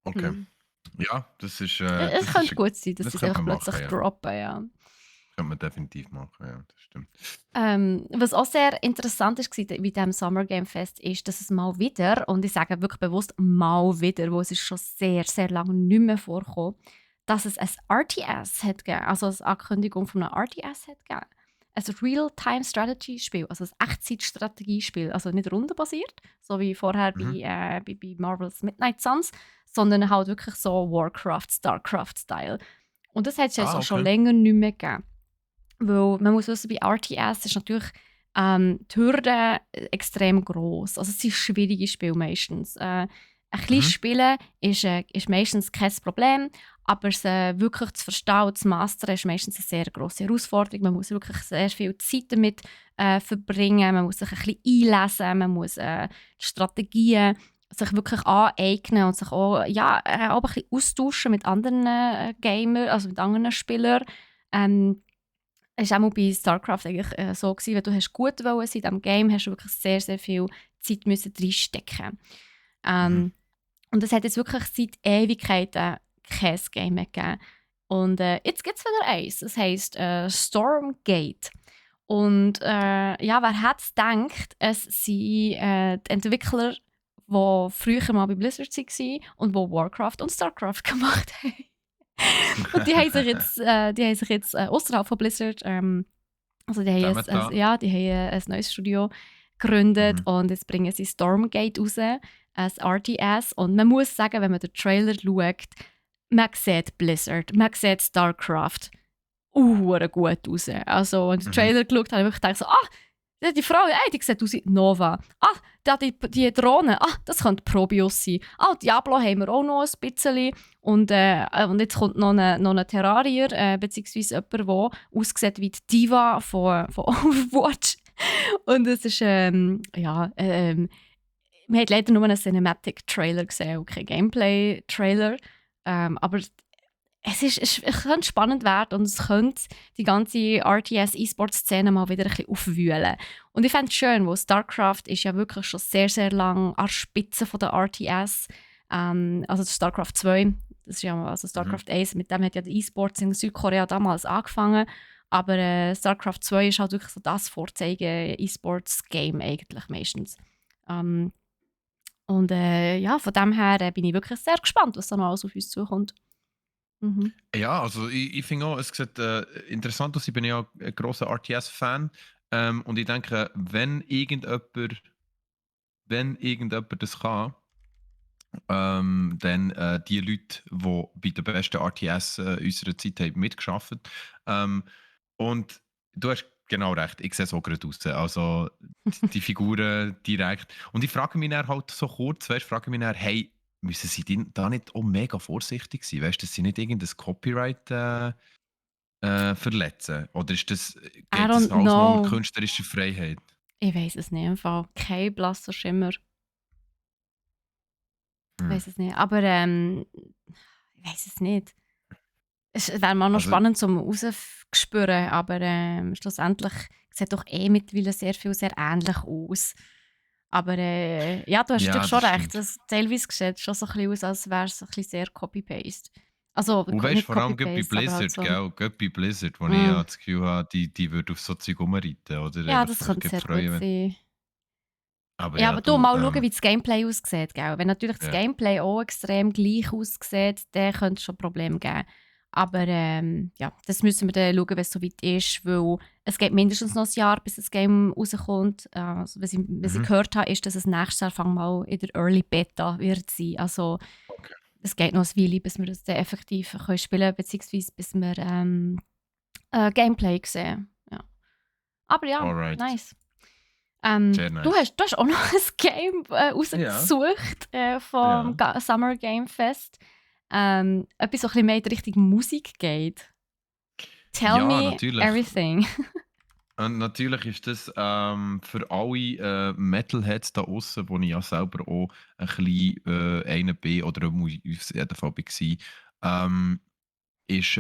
Okay. Hm. Ja, Es könnte gut sein, dass das sie es könnte einfach man plötzlich machen, ja. droppen, ja. Könnte man definitiv machen, ja, das stimmt. Was auch sehr interessant war bei diesem Summer Game Fest, ist, dass es mal wieder, und ich sage wirklich bewusst mal wieder, wo es ist schon sehr, sehr lange nicht mehr vorgekommen, dass es ein RTS hat gegeben, also eine Ankündigung von einem RTS hat gegeben. Ein Real-Time-Strategy-Spiel, also ein Echtzeitstrategiespiel, also nicht rundenbasiert, so wie vorher Mhm. bei Marvel's Midnight Suns, sondern halt wirklich so Warcraft, Starcraft-Style. Und das hat es jetzt Ah, auch schon okay. länger nicht mehr gegeben. Weil man muss wissen, bei RTS ist natürlich die Hürde extrem gross. Also es sind schwierige Spiele meistens. Ein bisschen Mhm. spielen ist meistens kein Problem, aber es wirklich zu verstehen und zu mastern ist meistens eine sehr grosse Herausforderung. Man muss wirklich sehr viel Zeit damit verbringen, man muss sich ein bisschen einlesen, man muss Strategien sich wirklich aneignen und sich auch, ja, auch ein bisschen austauschen mit anderen Gamern, also mit anderen Spielern. Ähm, Es war auch bei StarCraft eigentlich so, gewesen, wenn du hast gut wollen sein in diesem Game, hast du wirklich sehr, sehr viel Zeit müssen reinstecken. Mhm. Ähm, und es hat jetzt wirklich seit Ewigkeiten kein Game mehr gegeben. Und jetzt gibt es wieder eins. Es heisst Stormgate. Und ja, wer hätte es gedacht, es sind die Entwickler, die früher mal bei Blizzard waren und die Warcraft und StarCraft gemacht haben. Und die haben sich jetzt außerhalb von Blizzard, also die haben, Zusammengetan. ja, die haben ein neues Studio gegründet Mhm. und jetzt bringen sie Stormgate raus, ein RTS. Und man muss sagen, wenn man den Trailer schaut, man sieht Blizzard, man sieht StarCraft gut raus. Also, als ich den Mhm. Trailer geschaut habe, habe ich gedacht, so, die Frau, ey, die sieht aus wie Nova. Die Drohne, das könnte Probius sein. Diablo haben wir auch noch ein bisschen. Und jetzt kommt noch ein Terrarier, beziehungsweise jemand, der aussieht wie die Diva von Overwatch. Und es ist, man hat leider nur einen Cinematic-Trailer gesehen und keinen Gameplay-Trailer. Aber es könnte spannend werden und es könnte die ganze RTS-E-Sport-Szene mal wieder ein bisschen aufwühlen. Und ich fände es schön, weil StarCraft ist ja wirklich schon sehr, sehr lang an der Spitze von der RTS. Also StarCraft 2, das ist ja also Mhm. StarCraft 1, mit dem hat ja der E-Sports in Südkorea damals angefangen. Aber StarCraft 2 ist halt wirklich so das Vorzeige-E-Sports-Game eigentlich meistens. Ähm, und ja, von dem her bin ich wirklich sehr gespannt, was da noch alles auf uns zukommt. Mhm. Ja, also ich finde auch, es sieht interessant aus. Ich bin ja ein grosser RTS-Fan. Und ich denke, wenn irgendjemand das kann, dann die Leute, die bei den besten RTS unserer Zeit haben mitgearbeitet. Und du hast genau recht, ich sehe so gerade aus. Also die Figuren direkt. Und ich frage mich dann halt so kurz, weißt, frage mich dann, hey, müssen sie da nicht auch mega vorsichtig sein? Weißt du, dass sie nicht irgendein Copyright verletzen? Oder I geht das don't alles noch um know. künstlerische Freiheit? Ich weiß es nicht, im Fall. Kein blasser Schimmer. Ich Hm. weiß es nicht. Aber ich weiß es nicht. Es wäre mal noch Also, spannend zum rausspüren, aber schlussendlich sieht doch mittlerweile sehr viel sehr ähnlich aus. Aber ja, du hast ja, natürlich schon das recht. stimmt. Das teilweise sieht es schon so ein bisschen aus, als wäre es ein bisschen sehr Copy-Paste. Also Und weißt nicht vor allem gerade bei Copy-Paste, aber halt Blizzard, so. gell? Gerade bei Blizzard, wo ich Mm. ja das Gefühl habe, die würde auf so Zeug rumreiten, oder? Ja, Einfach das sich könnte gerade sehr gut freuen, wenn. sein. Aber Ja, ja, aber du du, mal schauen, wie das Gameplay aussieht. Gell? Wenn natürlich das ja. Gameplay auch extrem gleich aussieht, dann könnte es schon Probleme geben. Aber ja, das müssen wir dann schauen, wenn es soweit ist, weil es geht mindestens noch ein Jahr, bis das Game rauskommt. Also, was ich Mhm. gehört habe, ist, dass es nächstes Jahr fang mal in der Early Beta wird sein. Also Okay. es geht noch ein Weile, bis wir das dann effektiv können spielen können, beziehungsweise bis wir Gameplay sehen. Ja. Aber ja, Alright. nice. Sehr Du nice. hast auch noch ein Game Ja, rausgesucht vom ja. Summer Game Fest. Etwas, so ein bisschen mehr in die Richtung Musik geht. Tell Ja, me natürlich. everything. Und natürlich ist das für alle Metalheads da außen, wo ich ja selber auch ein bisschen einer bin oder auf jeden Fall war, ist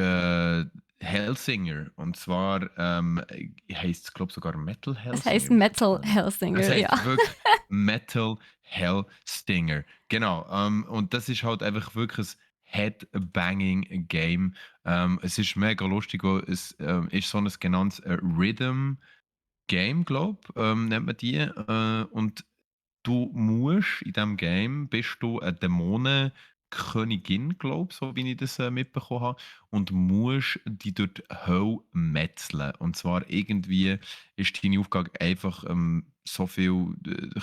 Hellsinger. Und zwar heisst es, glaube ich, sogar Metal Es heisst Hellsinger. Ich weiß Metal gar nicht. Es Hellsinger, ja. heisst wirklich Metal Hellsinger. Genau. Und das ist halt einfach wirklich ein Headbanging Game. Es ist mega lustig, weil es ist so ein genanntes Rhythm Game, glaube ich, nennt man die. Und du musst in diesem Game bist du eine Dämonenkönigin, glaube ich, so wie ich das mitbekommen habe, und musst die durch die Hölle metzeln. Und zwar irgendwie ist deine Aufgabe einfach so viele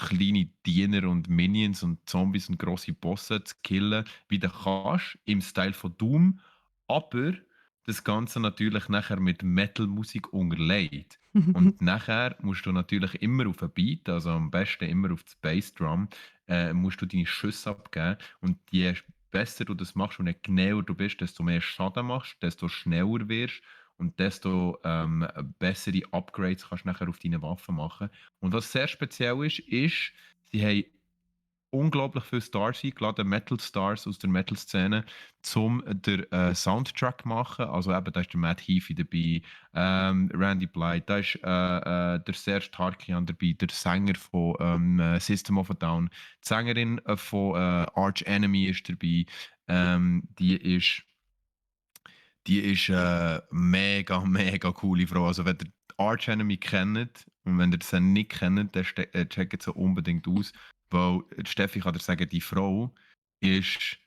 kleine Diener und Minions und Zombies und grosse Bosse zu killen, wie du kannst, im Style von Doom. Aber das Ganze natürlich nachher mit Metal-Musik unterlegt. Und nachher musst du natürlich immer auf den Beat, also am besten immer auf das Bassdrum, musst du deine Schüsse abgeben. Und je besser du das machst und je genauer du bist, desto mehr Schaden machst, desto schneller wirst und desto bessere Upgrades kannst du nachher auf deine Waffen machen. Und was sehr speziell ist, sie haben unglaublich viele Stars eingeladen, Metal-Stars aus der Metal-Szene, um den Soundtrack zu machen. Also eben, da ist der Matt Heafy dabei, Randy Blythe, da ist der Serj Tarkian dabei, der Sänger von System of a Down, die Sängerin von Arch Enemy ist dabei, die ist mega, mega coole Frau. Also wenn ihr Arch Enemy kennt und wenn ihr sie nicht kennt, dann checkt sie unbedingt aus. Weil Steffi kann dir sagen, die Frau ist,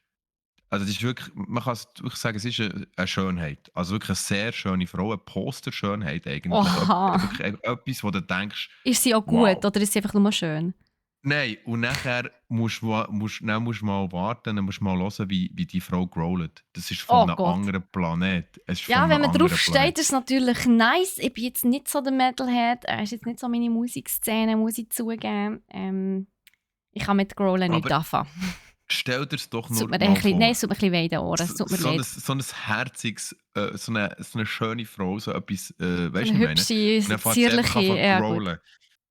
also das ist wirklich, man kann es wirklich sagen, es ist eine Schönheit. Also wirklich eine sehr schöne Frau, eine Posterschönheit eigentlich. Oha. Wirklich etwas, wo du denkst, Ist sie auch gut wow. oder ist sie einfach nur schön? Nein, und nachher musst du mal warten, dann musst du mal hören, wie die Frau growlt. Das ist von Oh einem Gott. anderen Planet. Es ist Ja, von wenn einem man drauf anderen steht, Planet. ist es natürlich nice. Ich bin jetzt nicht so der Metalhead. Ist jetzt nicht so meine Musikszene, muss ich zugeben. Ich kann mit Growlen nicht Aber anfangen. stell dir es doch Es tut nur mir mal nein, vor. es tut mir ein bisschen weh in den Ohren. Es So, tut mir so, ein, leid. so ein herziges, so eine schöne Frau, so etwas, So weißt du, eine ich meine? Und hübsche, dann fängt sie einfach an zierliche, zu ja gut. growlen.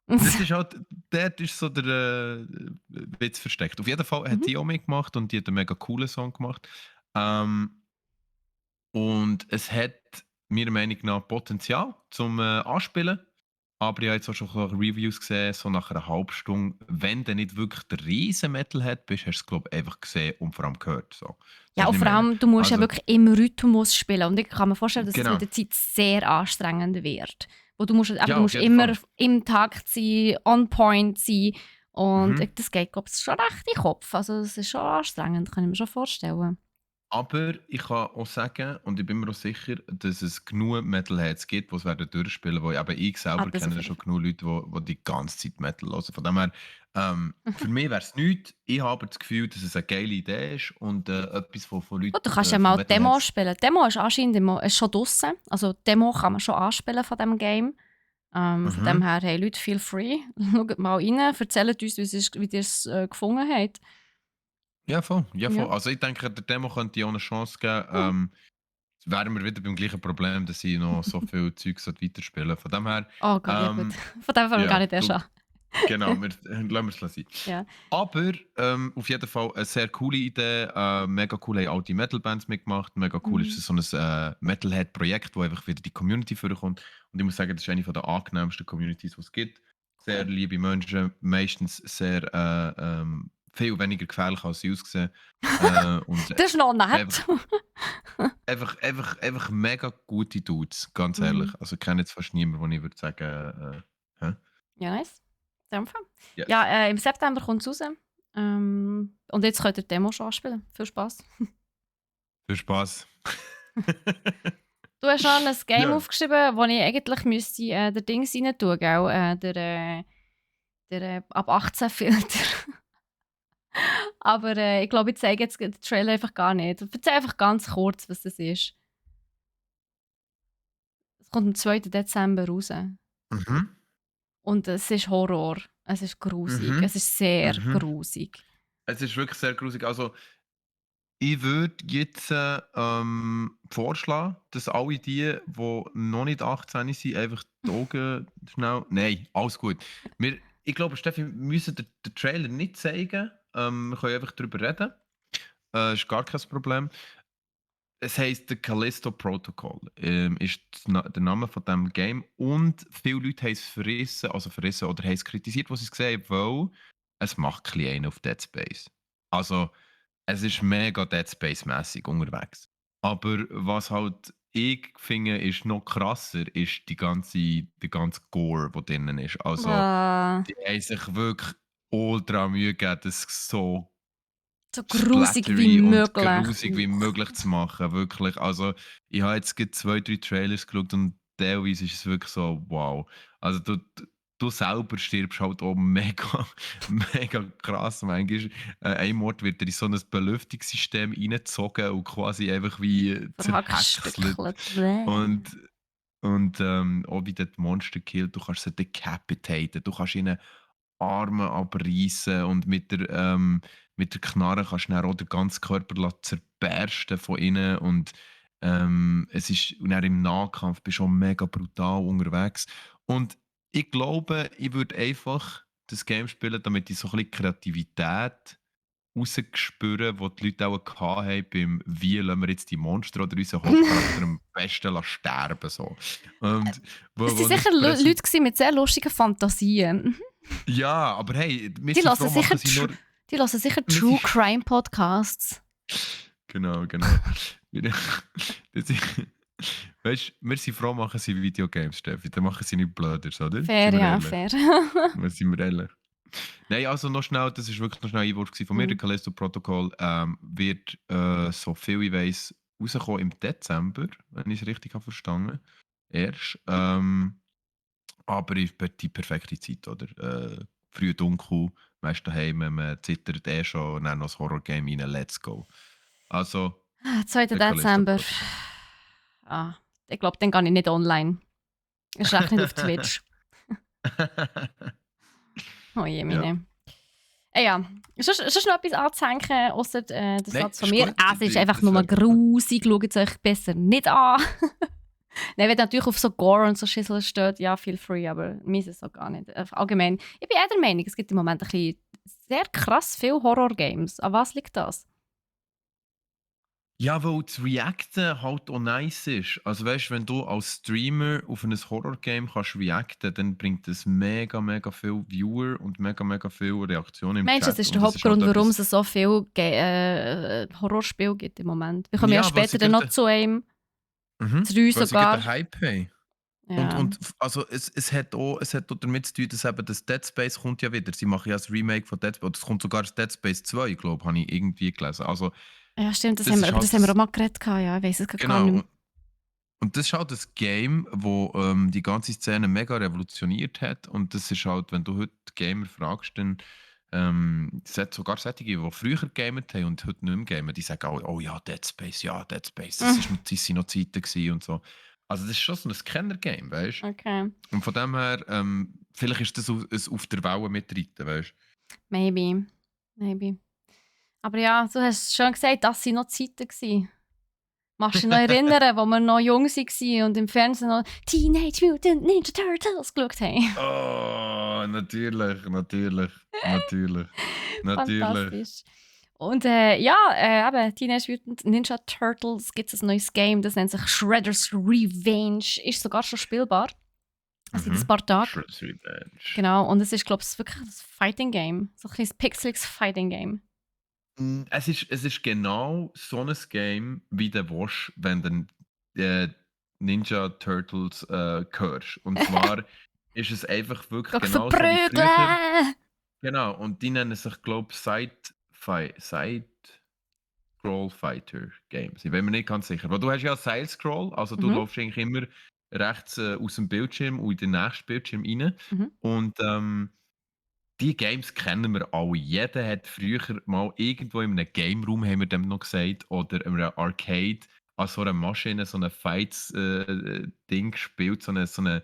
Und das ist halt, dort ist so der Witz versteckt. Auf jeden Fall hat Mhm. die auch mitgemacht und die hat einen mega coolen Song gemacht. Und es hat meiner Meinung nach Potenzial zum Anspielen. Aber ich habe jetzt auch schon Reviews gesehen, so nach einer halben Stunde. Wenn du nicht wirklich der riesen Metalhead bist, hast du es, glaube ich, einfach gesehen und vor allem gehört. So. Ja, Weißt du, und was ich vor meine? allem, du musst ja Also, wirklich im Rhythmus spielen. Und ich kann mir vorstellen, dass es genau. mit der Zeit sehr anstrengend wird. Wo du musst, aber Ja, du auf musst jeden immer Fall. im Takt sein, on point sein. Und Mhm. das geht, glaube ich, schon recht in den Kopf. Also es ist schon anstrengend, kann ich mir schon vorstellen. Aber ich kann auch sagen, und ich bin mir auch sicher, dass es genug Metalheads gibt, die es werden durchspielen, weil eben ich Ah, selber das auf kenne jeden schon Fall. genug Leute, die ganze Zeit Metal hören. Von dem her, für mich wäre es nichts. Ich habe aber das Gefühl, dass es eine geile Idee ist und etwas von Gut, du Leuten, kannst ja von mal die Demo Metalheads. spielen. Die Demo ist anscheinend ist schon draussen. Also die Demo kann man schon anspielen von diesem Game. Von dem Mhm. her, hey Leute, feel free. Schaut mal rein, erzählt uns, wie ihr es gefunden habt. Ja, voll. Ja, voll. Ja. Also ich denke, der Demo könnte ich auch eine Chance geben. Ja. Wären wir wieder beim gleichen Problem, dass ich noch so viel Zeug weiterspielen. Von dem her, Oh Gott, ja gut. ähm, Von dem fangen wir gar ja, nicht erst an. genau, lassen wir es sein. Ja. Aber auf jeden Fall eine sehr coole Idee. Mega cool haben alte Metal-Bands mitgemacht. Mega cool ist Mhm. es so ein Metalhead-Projekt, wo einfach wieder die Community vorkommt. Und ich muss sagen, das ist eine der angenehmsten Communities, die es gibt. Sehr Cool. liebe Menschen, meistens sehr viel weniger gefährlich als sie aussehen. Und Das ist noch einfach, nett. einfach mega gute Dudes, ganz ehrlich. Mhm. Also ich kenne jetzt fast niemanden, wo ich würde sagen, hä? Ja, nice. In dem Fall. Ja, Yes. im September kommt es raus. Und jetzt könnt ihr die Demo schon anspielen. Viel Spaß. Viel Spaß. Du hast schon ein Game Ja. aufgeschrieben, wo ich eigentlich müsste der Dings rein tun, gell? Der ab 18 Filter. Aber ich glaube, ich zeige jetzt den Trailer einfach gar nicht. Erzähl einfach ganz kurz, was das ist. Es kommt am 2. Dezember raus. Mhm. Und es ist Horror. Es ist grusig. Mhm. Es ist sehr Mhm. grusig. Es ist wirklich sehr grusig. Also, ich würde jetzt vorschlagen, dass alle die noch nicht 18 sind, einfach die Augen schnell. Nein, alles gut. Ich glaube, Steffi, wir müssen den Trailer nicht zeigen. Wir können einfach darüber reden. Ist gar kein Problem. Es heisst The Callisto Protocol, ist der Name von diesem Game. Und viele Leute haben es verrissen oder haben es kritisiert, was sie es gesehen haben, weil es macht ein bisschen einen auf Dead Space. Also, es ist mega Dead Space-mässig unterwegs. Aber was halt ich finde, ist noch krasser, ist der ganze Gore, der drinnen ist. Also, Ah, die haben sich wirklich ultra Mühe gegeben, das so so grusig wie splattery und möglich. grusig wie möglich zu machen, wirklich. Also, ich habe jetzt gerade 2, 3 Trailers geschaut und teilweise ist es wirklich so, wow. Also, du selber stirbst halt auch mega, mega krass. Manchmal, einem Ort wird er in so ein Belüftungssystem reingezogen und quasi einfach wie zerhäckselt. Verhackstückelt. Bäh. Und, auch wie die Monster killt, du kannst sie decapitaten, du kannst ihnen Arme abreißen und mit der Knarre kannst du dann auch den ganzen Körper zerbersten von innen es ist und dann im Nahkampf bist du auch mega brutal unterwegs. Und ich glaube, ich würde einfach das Game spielen, damit ich so ein bisschen Kreativität rausspüren, die die Leute auch hatten beim «Wie lassen wir jetzt die Monster oder unseren Hauptcharakter am besten sterben?» so. Und Es wo waren sicher Leute gewesen mit sehr lustigen Fantasien. Mhm. ja, aber hey, wir Die sind hören froh, sicher, machen sie nur die hören sicher wir True sind Crime Podcasts. genau, genau. Wir das sind weißt, wir sind froh, machen sie Videogames, Steffi, dann machen sie nicht Blöders, oder? Fair, Sind wir ja, ehrlich? fair. Sind wir ehrlich? Nein, also noch schnell, das ist wirklich noch schnell ein Einwurf von mir. Der Mhm. Callisto Protocol wird, so viel ich weiss, rauskommen im Dezember, wenn ich es richtig habe verstanden. Erst. Aber ist die perfekte Zeit, oder? Früh dunkel, man ist daheim, man zittert schon und dann noch das Horror-Game rein, let's go. Also, 2. der Callisto Dezember. Protocol. Ah, ich glaube, dann gehe ich nicht online. Ist echt nicht auf Twitch. Oh je, Ja. meine. Ja, sonst noch etwas anzuhängen, außer der Nein, Satz von ist mir. gut. Es ist einfach Das nur wäre grusig, schaut es euch besser nicht an. Nein, wenn ihr natürlich auf so Gore und so Schissel steht, ja, feel free, aber mir ist es so gar nicht. Allgemein, ich bin eher der Meinung, es gibt im Moment ein bisschen sehr krass viele Horror-Games. An was liegt das? ja, weil das Reacten halt auch nice ist. Also weißt, wenn du als Streamer auf ein Horror-Game kannst reacten, dann bringt das mega, mega viel Viewer und mega, mega viele Reaktionen im Meinst du, das Chat. ist Und der das ist halt Hauptgrund, warum es etwas. so viele Horrorspiele gibt im Moment? Wir kommen ja Ja, weil später sie dann noch gerade zu einem, mhm, zu 3 weil sie gerade sogar. einen Hype haben. Ja. Also es hat auch damit zu tun, dass eben das Dead Space kommt ja wieder. Sie machen ja das Remake von Dead Space. Oder es kommt sogar das Dead Space 2, glaube ich, habe ich irgendwie gelesen. Also Ja, stimmt, das ist über halt das haben wir auch das, mal geredet. Ja, ich weiß es gar genau. nicht mehr. Und das ist halt das Game, wo die ganze Szene mega revolutioniert hat. Und das ist halt, wenn du heute Gamer fragst, dann es hat sogar solche, die früher gamet haben und heute nicht mehr gamen, die sagen auch, oh ja, Dead Space, das sind noch Zeiten gewesen und so. Also das ist schon so ein Kenner-Game, weißt Okay, du? Und von dem her, vielleicht ist das auf der Welle mitreiten, weißt maybe. Maybe. Aber ja, du hast schon gesagt, das waren noch Zeiten gewesen. Machst du dich noch du? erinnern, wo wir noch jung waren und im Fernsehen noch Teenage Mutant Ninja Turtles geschaut haben? Oh, natürlich, natürlich, natürlich, natürlich. Fantastisch. Und ja, eben, Teenage Mutant Ninja Turtles gibt es ein neues Game, das nennt sich Shredder's Revenge. Ist sogar schon spielbar. Also in ein paar Tagen. Shredder's Revenge. Genau, und es ist, glaube ich, wirklich ein Fighting Game. So ein kleines Pixeliges Fighting Game. Es ist genau so ein Game, wie du willst, wenn du Ninja Turtles hörst. Und zwar ist es einfach wirklich Geh genauso wie früher. verprügeln! Genau, und die nennen sich, glaube ich, Side-Scroll Fighter Games. Ich bin mir nicht ganz sicher. Weil du hast ja Side-Scroll, also du Mhm, läufst eigentlich immer rechts aus dem Bildschirm und in den nächsten Bildschirm rein. mhm. Und die Games kennen wir alle. Jeder hat früher mal irgendwo in einem Game Room, haben wir dem noch gesagt, oder in einem Arcade an so einer Maschine, so ein Fights-Ding gespielt, so eine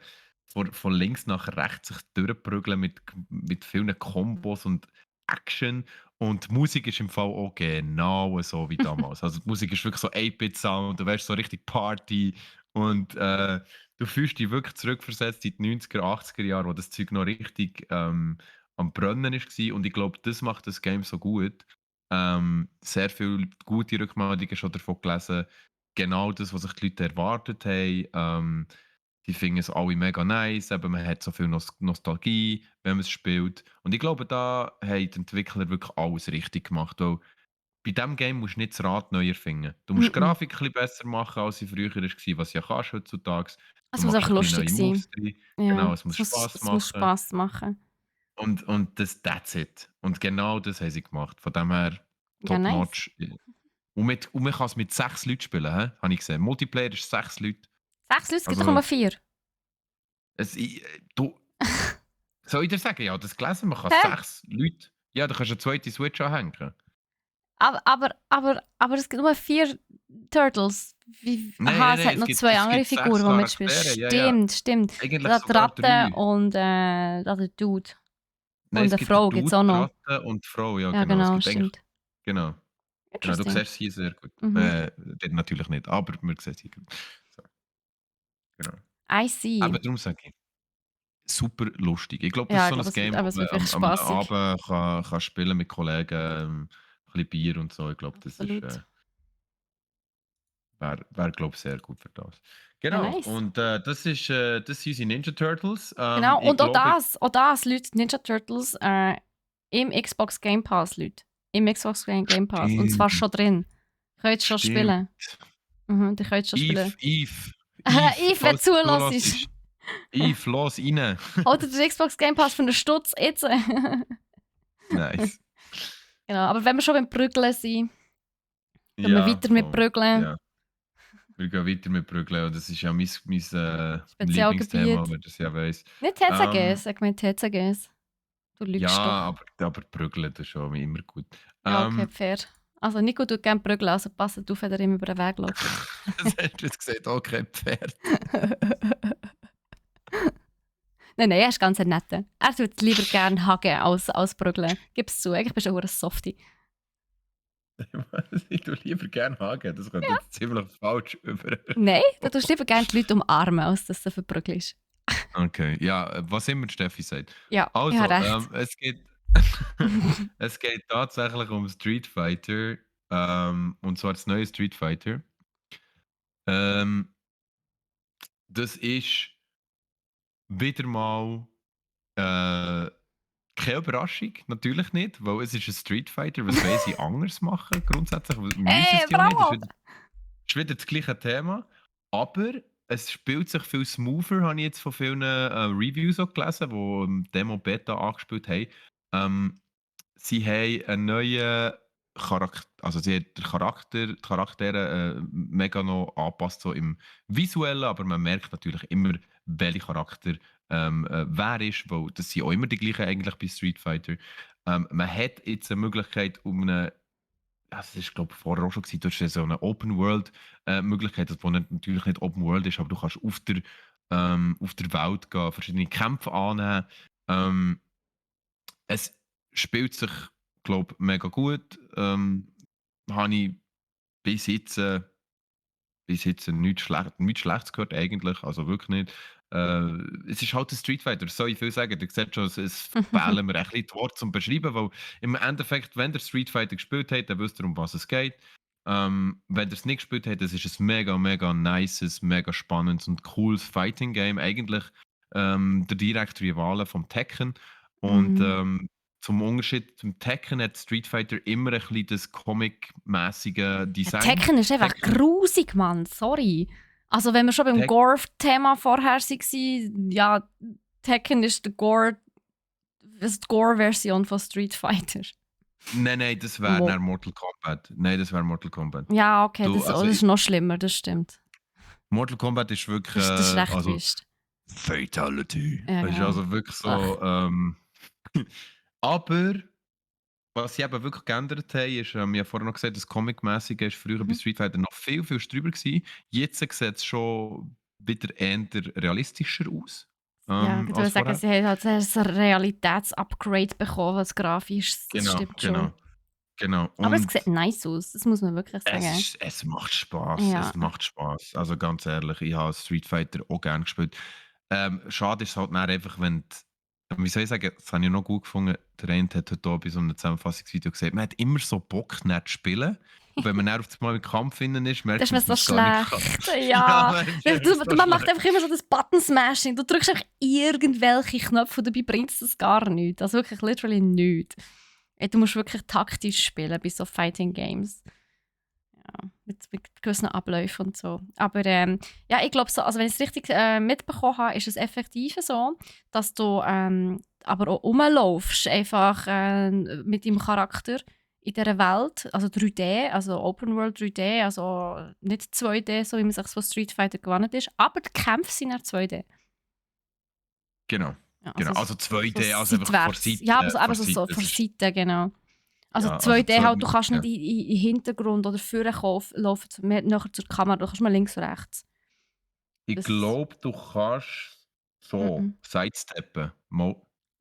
von links nach rechts sich durchprügeln mit vielen Kombos und Action. Und die Musik ist im Fall auch genau so wie damals. Also die Musik ist wirklich so 8-Bit-Sound, du weißt so richtig Party und du fühlst dich wirklich zurückversetzt in die 90er, 80er Jahre, wo das Zeug noch richtig am Brennen war. Und ich glaube, das macht das Game so gut. Sehr viele gute Rückmeldungen schon davon gelesen. Genau das, was sich die Leute erwartet haben. Die finden es alle mega nice. Eben, man hat so viel Nostalgie, wenn man es spielt. Und ich glaube, da haben die Entwickler wirklich alles richtig gemacht. Weil bei diesem Game musst du nicht das Rad neu erfinden. Du musst die Mhm. Grafik ein bisschen besser machen, als sie früher war, was ja kannst heutzutage. Du Es muss machst auch ein bisschen lustig neue sein. Moves drin. Ja, Genau, es muss Spaß es muss machen. Spass machen. Und that's it. Und genau das haben sie gemacht. Von dem her Ja, top nice. notch. Und man kann es mit 6 Leuten spielen, habe ich gesehen. Multiplayer ist 6 Leute. 6 Leute, es gibt doch Also, nur 4. du, Soll ich dir sagen? Ja, das gelesen, man kann Hä? 6 Leute. Ja, da kannst du eine zweite Switch anhängen. Aber es gibt nur 4 Turtles. Nein, Aha, nein, es nein, hat noch 2 es andere gibt Figuren, 6 die mitspielen. Charaktere. Ja, ja. Stimmt. Eigentlich Da die sogar Ratte 3. und da der Dude. Nein, Und es eine gibt den Frau gibt es Dude, auch die noch. Ratte und die Frau. Ja, Ja, genau. Es genau, gibt eigentlich. stimmt. Genau. Genau, du Interesting. siehst sie sehr gut. Mhm. Dort natürlich nicht, aber man sieht sie gut. So, genau. I see. Aber darum sage ich, super lustig. Ich glaube, das Ja, ist ich so ein glaube, Game, es das man wird wirklich am spaßig. Abend kann spielen mit Kollegen, ein bisschen Bier und so. Ich glaube, das ist, Absolut. wäre glaube ich, sehr gut für das. Ja, Genau, nice. und das sind unsere Ninja Turtles. Genau, Ich und glaube, auch das, Leute, Ninja Turtles im Xbox Game Pass, Leute. Im Xbox Game Pass. Und zwar stimmt, schon drin. Ihr könnt es schon stimmt. spielen. Mhm, ihr könnt es schon spielen. Yves, Yves, wenn falls du du zulässt. zulässt, Yves, los rein. Holt ihr den Xbox Game Pass für einen Stutz jetzt. Nice. Genau, aber wenn wir schon beim Prügeln sind, gehen wir Ja, weiter mit voll. Prügeln. Ja. Wir gehen weiter mit Prügeln. Das ist ja mein Lieblingsthema, Spezialgebiet. wer das ja weiss. Nicht Ähm, TCGs, sag mal TCGs. Du ja, lügst doch. aber Prügeln, das ist schon immer gut. Ja, okay, Ähm, fair. Also Nico tut gerne prügeln, also passt auf, wenn er ihm über den Weg läuft. das hast du jetzt gesagt, auch kein Pferd. Nein, er ist ganz ein netter. Er tut lieber gerne hagen als prügeln. Gib's zu, eigentlich bist du auch ein Softie. Ich tue lieber gerne hagen, das kommt Ja. jetzt ziemlich falsch über. Nein, du tust lieber gerne die Leute umarmen, als dass du verprügelst. Okay, ja, was immer Steffi sagt. Ja, ich Also, habe recht. es geht tatsächlich um Street Fighter, und zwar das neue Street Fighter. Ähm, das ist wieder mal keine Überraschung, natürlich nicht, weil es ist ein Street Fighter. Was wollen sie anders machen grundsätzlich? Weil müssen Hey, sie ja nicht. bravo! Ist wieder das gleiche Thema. Aber es spielt sich viel smoother, habe ich jetzt von vielen Reviews auch gelesen, die Demo Beta angespielt haben. Sie haben einen neuen Charakter, also sie hat die Charaktere mega noch angepasst, so im Visuellen, aber man merkt natürlich immer, welcher Charakter wer ist, weil das sind auch immer die gleichen eigentlich bei Street Fighter. Man hat jetzt eine Möglichkeit, um eine, das ist glaube ich vorher auch schon gewesen, du hast so eine Open World Möglichkeit, die natürlich nicht Open World ist, aber du kannst auf der Welt gehen, verschiedene Kämpfe annehmen. Es spielt sich, glaube ich, mega gut. Habe ich bis jetzt, äh, nichts Schlechtes gehört eigentlich, also wirklich nicht. Es ist halt ein Street Fighter, soll ich viel sagen. Ihr seht schon, es fehlen mir ein bisschen die Worte zum Beschreiben, weil im Endeffekt, wenn ihr Street Fighter gespielt habt, dann wisst ihr, um was es geht. Wenn ihr es nicht gespielt habt, das ist ein mega, mega nices, mega spannendes und cooles Fighting Game. Eigentlich der direkte Rivale vom Tekken. Und Mhm. zum Unterschied zum Tekken hat Street Fighter immer ein bisschen das Comic-mäßige Ja, Design. Tekken ist einfach Tekken, grusig, Mann. Sorry. Also, wenn wir schon beim Tek Gore-Thema vorher waren, ja, Tekken ist die Gore-Version von Street Fighter. nein, das wäre Mo. dann Mortal Kombat. Nein, das wäre Mortal Kombat. Ja, okay, Du, das ist noch schlimmer, das stimmt. Mortal Kombat ist wirklich, Das ist recht also wüst. Fatality. Ja, Das ist genau. also wirklich Ach. so, aber was sie eben wirklich geändert haben, ist, wir haben ja vorher noch gesagt, das Comic-mäßige ist früher bei Mhm. Street Fighter noch viel, viel drüber gewesen. Jetzt sieht es schon wieder eher realistischer aus, Ja, ich würde als sagen, vorher. sie haben halt ein Realitätsupgrade bekommen, was grafisch, das Genau, stimmt schon. genau, genau. Aber es sieht Und nice aus, das muss man wirklich sagen. es macht Spaß. Ja. Es macht Spaß. Also ganz ehrlich, ich habe Street Fighter auch gerne gespielt. Schade ist es halt dann einfach, wenn wie soll ich sagen, das habe ich noch gut gefunden. Der eine hat heute auch bei so einem Zusammenfassungsvideo gesagt, man hat immer so Bock, nicht zu spielen. Und wenn man dann auf einmal im Kampf innen ist, merkt Das ist mir man, so dass man es gar nicht schlecht. kann. Ja. man ist einfach so Man macht schlecht. einfach immer so das Button-Smashing. Du drückst einfach irgendwelche Knöpfe und dabei bringt es das gar nicht. Also wirklich literally nichts. Du musst wirklich taktisch spielen bei so Fighting Games. Ja, mit gewissen Abläufen und so. Aber ja, ich glaube so, also wenn ich es richtig mitbekommen habe, ist es effektiv so, dass du aber auch rumlaufst, einfach mit deinem Charakter in dieser Welt, also 3D, also Open World 3D, also nicht 2D, so wie man sich von Street Fighter gewohnt ist, aber die Kämpfe sind auch 2D. Genau. Ja, Genau, also also 2D, so also einfach vor seitwärts. Ja, aber Seite, so, vor eben Seite. so von Seite, genau. Also Ja, also 2D halt, du kannst ja. nicht in den Hintergrund oder vorne laufen, mehr nachher zur Kamera, du kannst mal links und rechts. Ich Das, glaube, du kannst so mm. sidesteppen.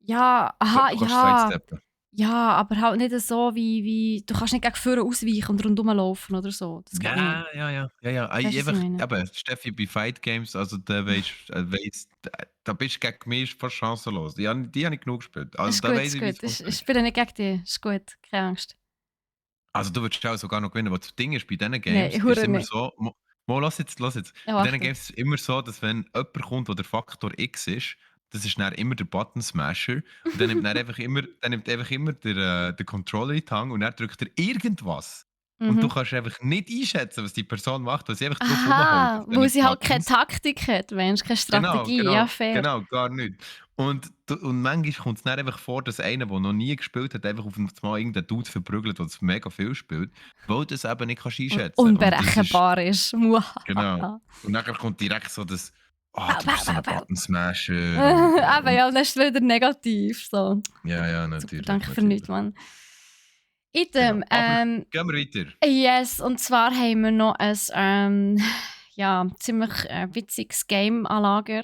Ja, Ich glaube, aha, du kannst ja. sidesteppen. Ja, aber halt nicht so du kannst nicht gegen vorne ausweichen und rundherum laufen oder so. Das geht nicht. Ja. Weißt du, was ich Einfach, meine? eben, Steffi, bei Fight Games, also da weisst, da bist du gegen mich fast chancenlos. Die habe ich genug gespielt. Also Ist da gut, weiss ist ich, wie es gut. Ich funktioniert. spiele nicht gegen dich. Ist gut, keine Angst. Also du würdest auch sogar noch gewinnen, aber das Ding ist, bei diesen Games Nein, ist es hure immer nicht. so, lass jetzt. Ja, Bei diesen warte. Games ist es immer so, dass wenn jemand kommt, der der Faktor X ist, das ist dann immer der Button Smasher und dann nimmt einfach immer der Controller in die Hand und dann drückt er irgendwas. Und du Mhm. kannst einfach nicht einschätzen, was die Person macht, weil sie einfach drauf rumhaut Aha, auf weil diesen sie halt keine Buttons. Taktik hat, Mensch, keine Genau, Strategie. Ja, genau, fair. genau, gar nicht. Und manchmal kommt es dann einfach vor, dass einer, der noch nie gespielt hat, einfach auf einmal irgendeinen Dude verprügelt, der mega viel spielt, weil du das eben nicht kannst Und einschätzen. Und das ist unberechenbar ist. genau. Muahaha. Und dann kommt direkt so das: Bau, du bau, bist so bau, ein bau. Button-Smasher Aber und ja, das ist wieder negativ. So. ja, Super, natürlich, danke für nichts, natürlich. Mann. Genau. Item, Aber gehen wir weiter. yes, und zwar haben wir noch ein ja, ziemlich witziges Game an Lager.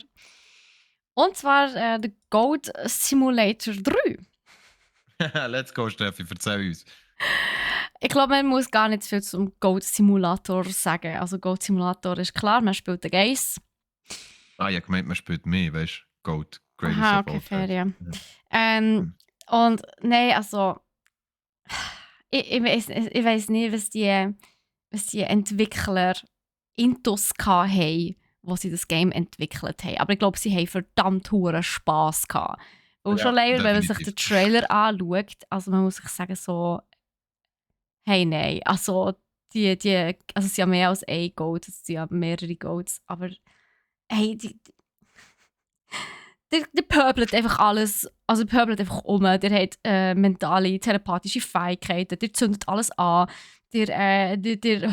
Und zwar der Goat Simulator 3. Let's go, Steffi, erzähl uns. Ich glaube, man muss gar nicht viel zum Goat Simulator sagen. Also Goat Simulator ist klar, man spielt den Geist. Ah, ich gemeint, man spielt mehr, weißt du? Goat, Greatest Aha, of okay, all fair, time. ja. Mhm. Ähm, Mhm. und nein, also ich weiss nicht, was die Entwickler intus hatten, wo sie das Game entwickelt haben. Aber ich glaube, sie haben verdammt hohen Spass gehabt. Und schon Ja, leider, wenn man sich definitiv. den Trailer anschaut, also man muss sich sagen so, hey, nein, also also es sind ja mehr als ein Goat, es sind ja mehrere Goats, aber hey, der pöbelt einfach alles, also der pöbelt einfach um, der hat mentale, telepathische Fähigkeiten, der zündet alles an, der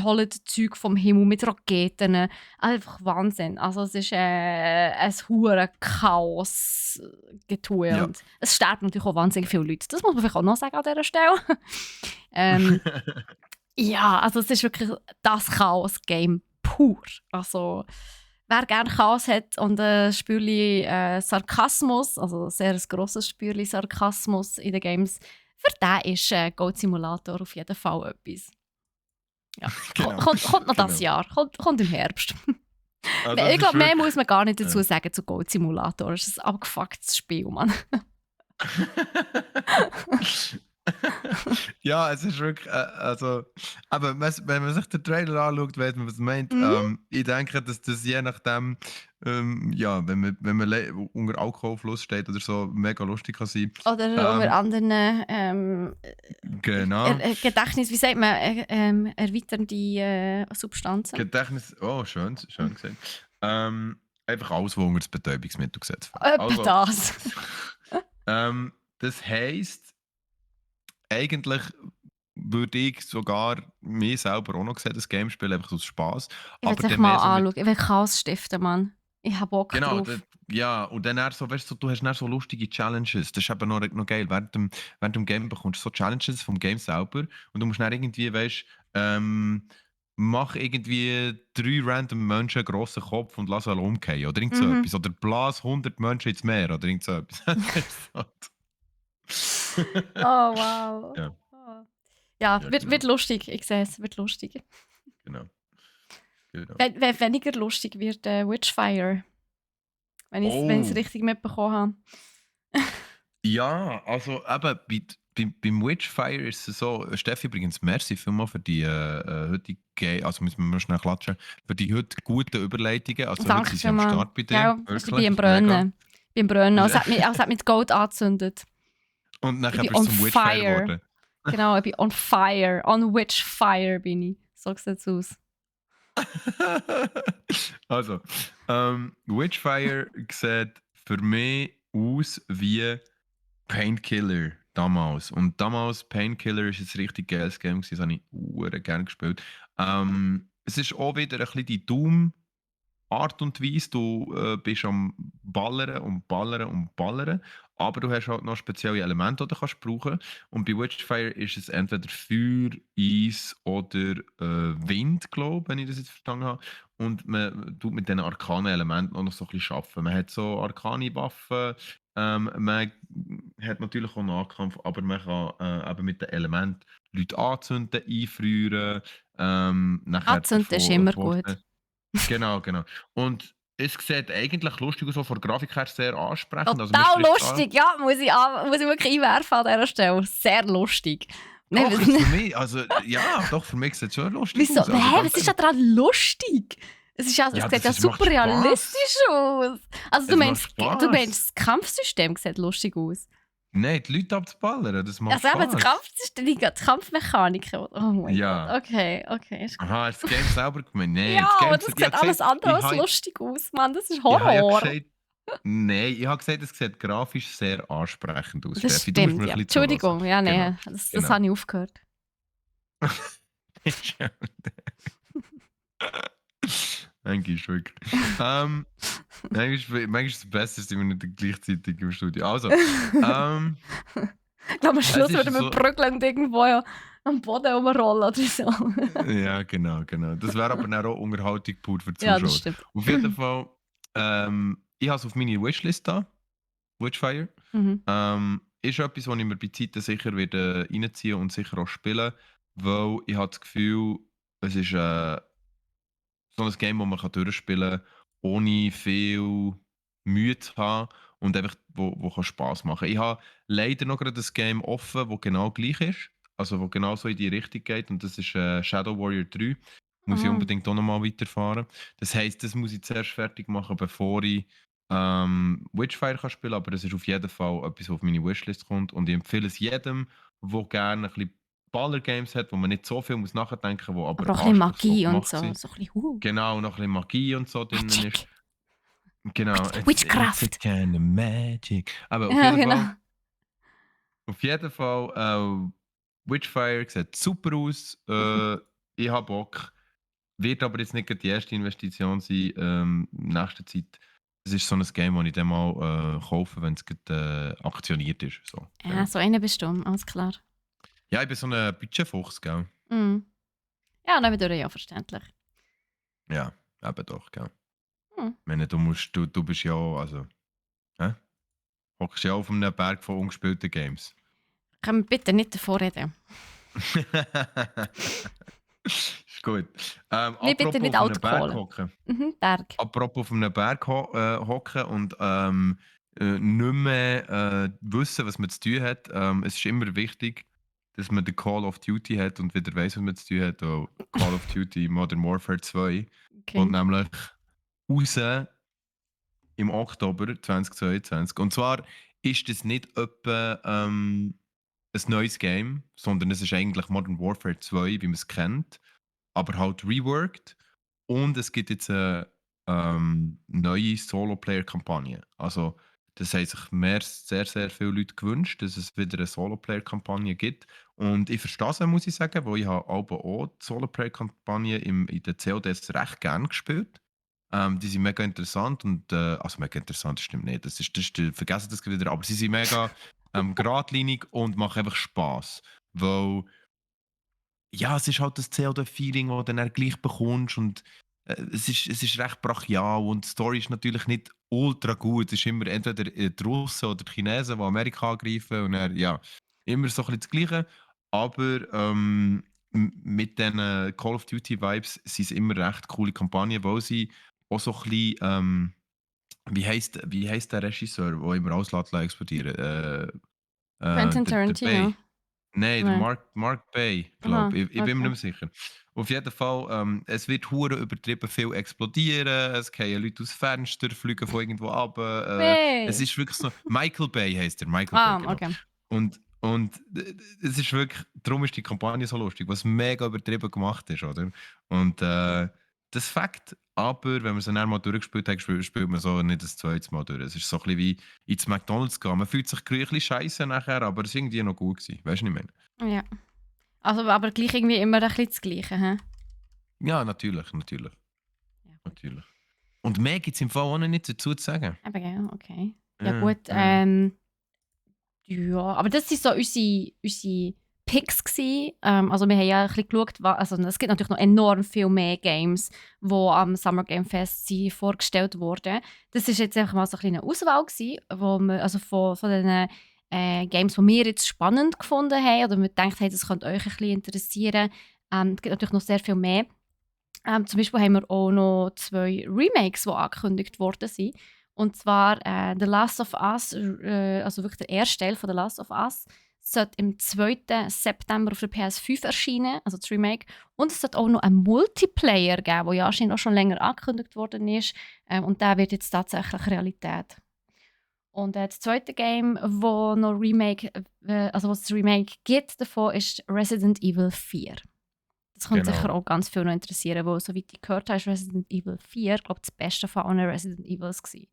holt Zeug vom Himmel mit Raketen, einfach Wahnsinn. Also es ist ein hure Chaos getue Ja. und es sterben natürlich auch wahnsinnig viele Leute. Das muss man vielleicht auch noch sagen an dieser Stelle. ähm, ja, also es ist wirklich das Chaos-Game pur. Also wer gerne Chaos hat und ein Spürli Sarkasmus, also ein sehr grosses Spürli Sarkasmus in den Games, für den ist Goat Simulator auf jeden Fall etwas. Ja. Genau. Kommt noch das Genau. Jahr, kommt im Herbst. Ah, das Ich ist glaube, mehr wirklich. muss man gar nicht dazu sagen zu Goat Simulator. Es ist ein abgefucktes Spiel, Mann. Ja, es ist wirklich, also, aber wenn man sich den Trailer anschaut, weiß man, was er meint. Mhm. Ich denke, dass das je nachdem, ja, wenn man unter Alkoholfluss steht oder so, mega lustig kann sein. Oder unter anderen Genau. Gedächtnis, wie sagt man, erweiternde Substanzen. Gedächtnis, oh, schön gesagt. Einfach alles, was unter das Betäubungsmittelgesetz fällt. Etwa Also, das. das heisst, eigentlich würde ich sogar mir selber auch noch sehen, das Game spielen, einfach aus Spaß. Ich will Aber es echt dann mal mehr so mit. anschauen. Ich will Chaos stiften, Mann. Ich habe Bock Genau, drauf. ja, und dann eher so, weißt du, du hast dann so lustige Challenges. Das ist eben noch geil. Während dem Game bekommst du so Challenges vom Game selber und du musst dann irgendwie, weißt mach irgendwie 3 random Menschen einen grossen Kopf und lass alle umgehen oder irgend so Mhm. etwas. Oder blas 100 Menschen ins Meer oder irgend so etwas. Oh, wow. Ja, Oh. Ja, ja, wird genau. lustig. Ich sehe es, wird lustig. Genau. Weniger lustig wird Witchfire. Wenn ich es Oh, richtig mitbekommen habe. ja, also eben beim Witchfire ist es so, Steffi übrigens, merci vielmals für die heutige, also müssen wir mal schnell klatschen, für die heute guten Überleitungen. Also heute Danke sind sie am vielmals. Start bei dir, Gell? Ich bin wirklich, am mega. Brennen. Ich bin am Brennen. Es hat mich Gold angezündet. Und Ich nachher bin bist on du zum Witchfire fire. geworden. Genau, ich bin on fire. On which fire bin ich. So sieht es aus. Also, Witchfire sieht für mich aus wie Painkiller damals. Und damals Painkiller ist ein richtig geiles Game gewesen, das habe ich gerne gespielt. Es ist auch wieder ein bisschen die Doom Art und Weise. Du bist am Ballern und Ballern und Ballern, aber du hast halt noch spezielle Elemente, die du kannst brauchen. Und bei Witchfire ist es entweder Feuer, Eis oder Wind, glaube ich, wenn ich das jetzt verstanden habe. Und man tut mit diesen arkanen Elementen auch noch so ein bisschen arbeiten. Man hat so arkane Waffen, man hat natürlich auch Nahkampf, aber man kann eben mit den Elementen Leute anzünden, einfrieren, nachher Anzünden ist immer gut. genau, genau. Und es sieht eigentlich lustig aus, auch von der Grafik her sehr ansprechend. Also, mir Total spricht es an. lustig, ja, muss ich wirklich einwerfen an dieser Stelle. Sehr lustig. Nein, Doch, ist für mich, also ja, doch, für mich sieht es schon lustig wieso? aus. Also, Hä, ganz was ist ja ehrlich. daran lustig? Es Ja, sieht ja macht super Spaß. realistisch aus. Also Es macht du meinst, Spaß. das Kampfsystem sieht lustig aus? Nein, die Leute abzuballern, das macht Also eben, das Spaß. Kampfsystem, die Kampfmechanik. Oh mein Gott, Ja. okay, ist gut. Aha, hast du das Game selber gemeint? Nein, Ja, das aber Game das sieht, ich sieht habe alles gesagt, andere als lustig aus, Mann. Das ist ich habe ja Horror. gesagt, nein, ich habe gesagt, es sieht grafisch sehr ansprechend aus, Das Steffi. Du musst stimmt, mir ein ja. bisschen zuhören. Entschuldigung, ja, Genau, nee, das genau. habe ich aufgehört. Manchmal ist wirklich. Manchmal ist es besser, sind wir nicht gleichzeitig im Studio. Also, Ich glaube, am Schluss es ist würden wir so. prügeln und irgendwo am Boden rumrollen oder so. Ja, genau, genau. Das wäre aber dann auch Unterhaltung pur für die Ja, das Zuschauer. stimmt. Auf jeden Fall, ich habe es auf meine Wishlist da, Witchfire. Mhm. Ist etwas, was ich mir bei Zeiten sicher werde reinziehen und sicher auch spielen, weil ich habe das Gefühl, es ist so ein Game, das man durchspielen kann, ohne viel Mühe zu haben und einfach, wo kann Spass machen. Ich habe leider noch gerade ein Game offen, das genau gleich ist, also wo genau so in die Richtung geht, und das ist Shadow Warrior 3. Muss ich Ah. unbedingt auch nochmal weiterfahren. Das heisst, das muss ich zuerst fertig machen, bevor ich Witchfire kann spielen, aber das ist auf jeden Fall etwas, was auf meine Wishlist kommt, und ich empfehle es jedem, der gerne ein bisschen Baller-Games hat, wo man nicht so viel muss nachdenken muss, die Aber auch aber ein bisschen anspruchsvoll Magie und gemacht so. sind. So ein bisschen, Genau, noch ein bisschen Magie und so drinnen ist. Magic. Genau, it's a Witchcraft. kind of magic. Aber Ja, genau. Auf jeden Fall, Witchfire sieht super aus. Ich habe Bock. Wird aber jetzt nicht gerade die erste Investition sein in nächster Zeit. Es ist so ein Game, das ich dann mal kaufe, wenn es gerade aktioniert ist. So, Ja, genau. so eine bist du, alles klar. Ja, ich bin so ein Budgetfuchs, gell? Mhm. Ja, nebenbei ja, verständlich. Ja, eben doch, gell? Hm. Ich meine, du bist ja, also, hä? Hockst ja auf einem Berg von ungespielten Games. Können wir bitte nicht davor reden? Ist gut. Nicht bitte Apropos nicht auf einem Berg Alkohol. hocken. Mhm, Berg. Apropos auf einem Berg hocken und nicht mehr wissen, was man zu tun hat. Es ist immer wichtig, dass man den Call of Duty hat und wieder weiss, was man zu tun hat. Auch Call of Duty Modern Warfare 2 kommt Okay. nämlich raus im Oktober 2022. Und zwar ist das nicht etwa ein neues Game, sondern es ist eigentlich Modern Warfare 2, wie man es kennt, aber halt reworked. Und es gibt jetzt eine neue Solo-Player-Kampagne. Also, das haben sich sehr, sehr viele Leute gewünscht, dass es wieder eine Solo-Player-Kampagne gibt. Und ich verstehe es, muss ich sagen, weil ich habe auch die Solo-Player-Kampagne in den CODs recht gerne gespielt. Die sind mega interessant und also mega interessant stimmt nicht, vergessen das wieder, aber sie sind mega geradlinig und machen einfach Spaß. Weil ja, es ist halt das COD-Feeling, das du dann gleich bekommst, und es ist recht brachial, und die Story ist natürlich nicht ultra gut. Es ist immer entweder die Russen oder die Chinesen, die Amerika angreifen, und dann, ja, immer so ein bisschen das Gleiche. Aber mit diesen Call of Duty Vibes sind es immer recht coole Kampagnen, weil sie auch so ein bisschen, wie heisst der Regisseur, der immer alles explodieren lässt? Quentin Der Tarantino. Bay. Nein, der Nein. Mark Bay, Aha, glaube ich. Ich bin mir okay. nicht mehr sicher. Auf jeden Fall, es wird hure übertrieben viel explodieren, es fallen Leute aus Fenster, fliegen von irgendwo ab. Es Nee. ist wirklich so. Michael Bay heisst er, Michael Bay, genau. Okay. Es ist wirklich, darum ist die Kampagne so lustig, was mega übertrieben gemacht ist, oder? Und das Fakt, aber wenn man sie dann mal durchgespielt hat, spielt man so nicht das zweite Mal durch. Es ist so ein bisschen wie ins McDonalds gehen. Man fühlt sich ein bisschen scheiße nachher, aber es war irgendwie noch gut gewesen. Weißt du, was ich meine? Ja. Also, aber gleich irgendwie immer ein bisschen das Gleiche, hä? Ja, natürlich, natürlich. Ja, gut. Natürlich. Und mehr gibt es im Fall auch noch nicht dazu zu sagen. Eben, ja, okay. Ja Ja, gut, ja. ja, aber das waren so unsere Picks gsi. Also wir haben ja ein bisschen geschaut, also es gibt natürlich noch enorm viel mehr Games, die am Summer Game Fest sind vorgestellt wurden. Das war jetzt einfach mal so eine kleine Auswahl gsi, wo wir, also von den Games, die wir jetzt spannend gefunden haben oder wir gedacht haben, das könnte euch ein bisschen interessieren. Es gibt natürlich noch sehr viel mehr. Zum Beispiel haben wir auch noch 2 Remakes, die angekündigt worden sind. Und zwar The Last of Us, also wirklich der erste Teil von The Last of Us, sollte im 2. September auf der PS5 erscheinen, also das Remake. Und es sollte auch noch einen Multiplayer geben, der ja anscheinend auch schon länger angekündigt worden ist. Und der wird jetzt tatsächlich Realität. Und das zweite Game, wo noch Remake, also was das Remake gibt davon, ist Resident Evil 4. Das könnte sicher auch ganz viel noch interessieren, weil, soweit ich gehört habe, ist Resident Evil 4, glaube ich, das beste von allen Resident Evils gewesen.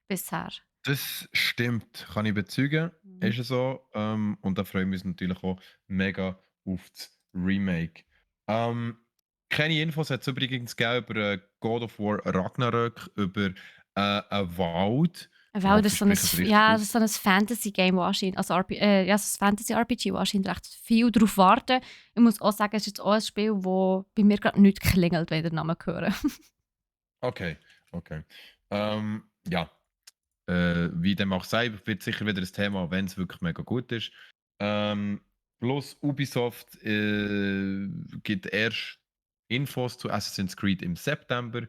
Bisher. Das stimmt, kann ich bezeugen. Ist es so. Und da freuen wir uns natürlich auch mega auf das Remake. Keine Infos hat es übrigens gegeben über God of War Ragnarök, über einen Wald. Weil das das ist so ein Fantasy-Game, wo anscheinend, also so ein Fantasy-RPG, wo anscheinend recht viel darauf warten. Ich muss auch sagen, es ist jetzt auch ein Spiel, wo bei mir gerade nicht klingelt, wenn ich den Namen höre. Okay. Ja. Wie dem auch sei, wird sicher wieder das Thema, wenn es wirklich mega gut ist. Plus Ubisoft gibt erst Infos zu Assassin's Creed im September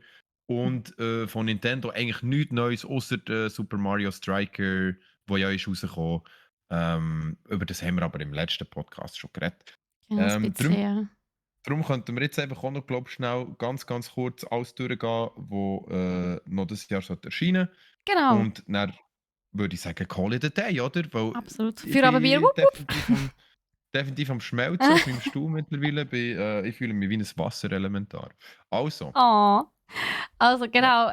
und von Nintendo eigentlich nichts Neues, außer Super Mario Striker, wo ja ist rausgekommen. Über das haben wir aber im letzten Podcast schon geredet. Ja, ein bisschen, ja. Darum könnten wir jetzt einfach auch noch, glaube schnell ganz kurz alles durchgehen, wo noch das Jahr erscheinen sollte. Genau. Und dann würde ich sagen, call it a day, oder? Weil absolut. ich Für aber Bier, bin definitiv am Schmelzen auf meinem Stuhl mittlerweile. Ich fühle mich wie ein Wasserelementar. Also. Oh. Also genau,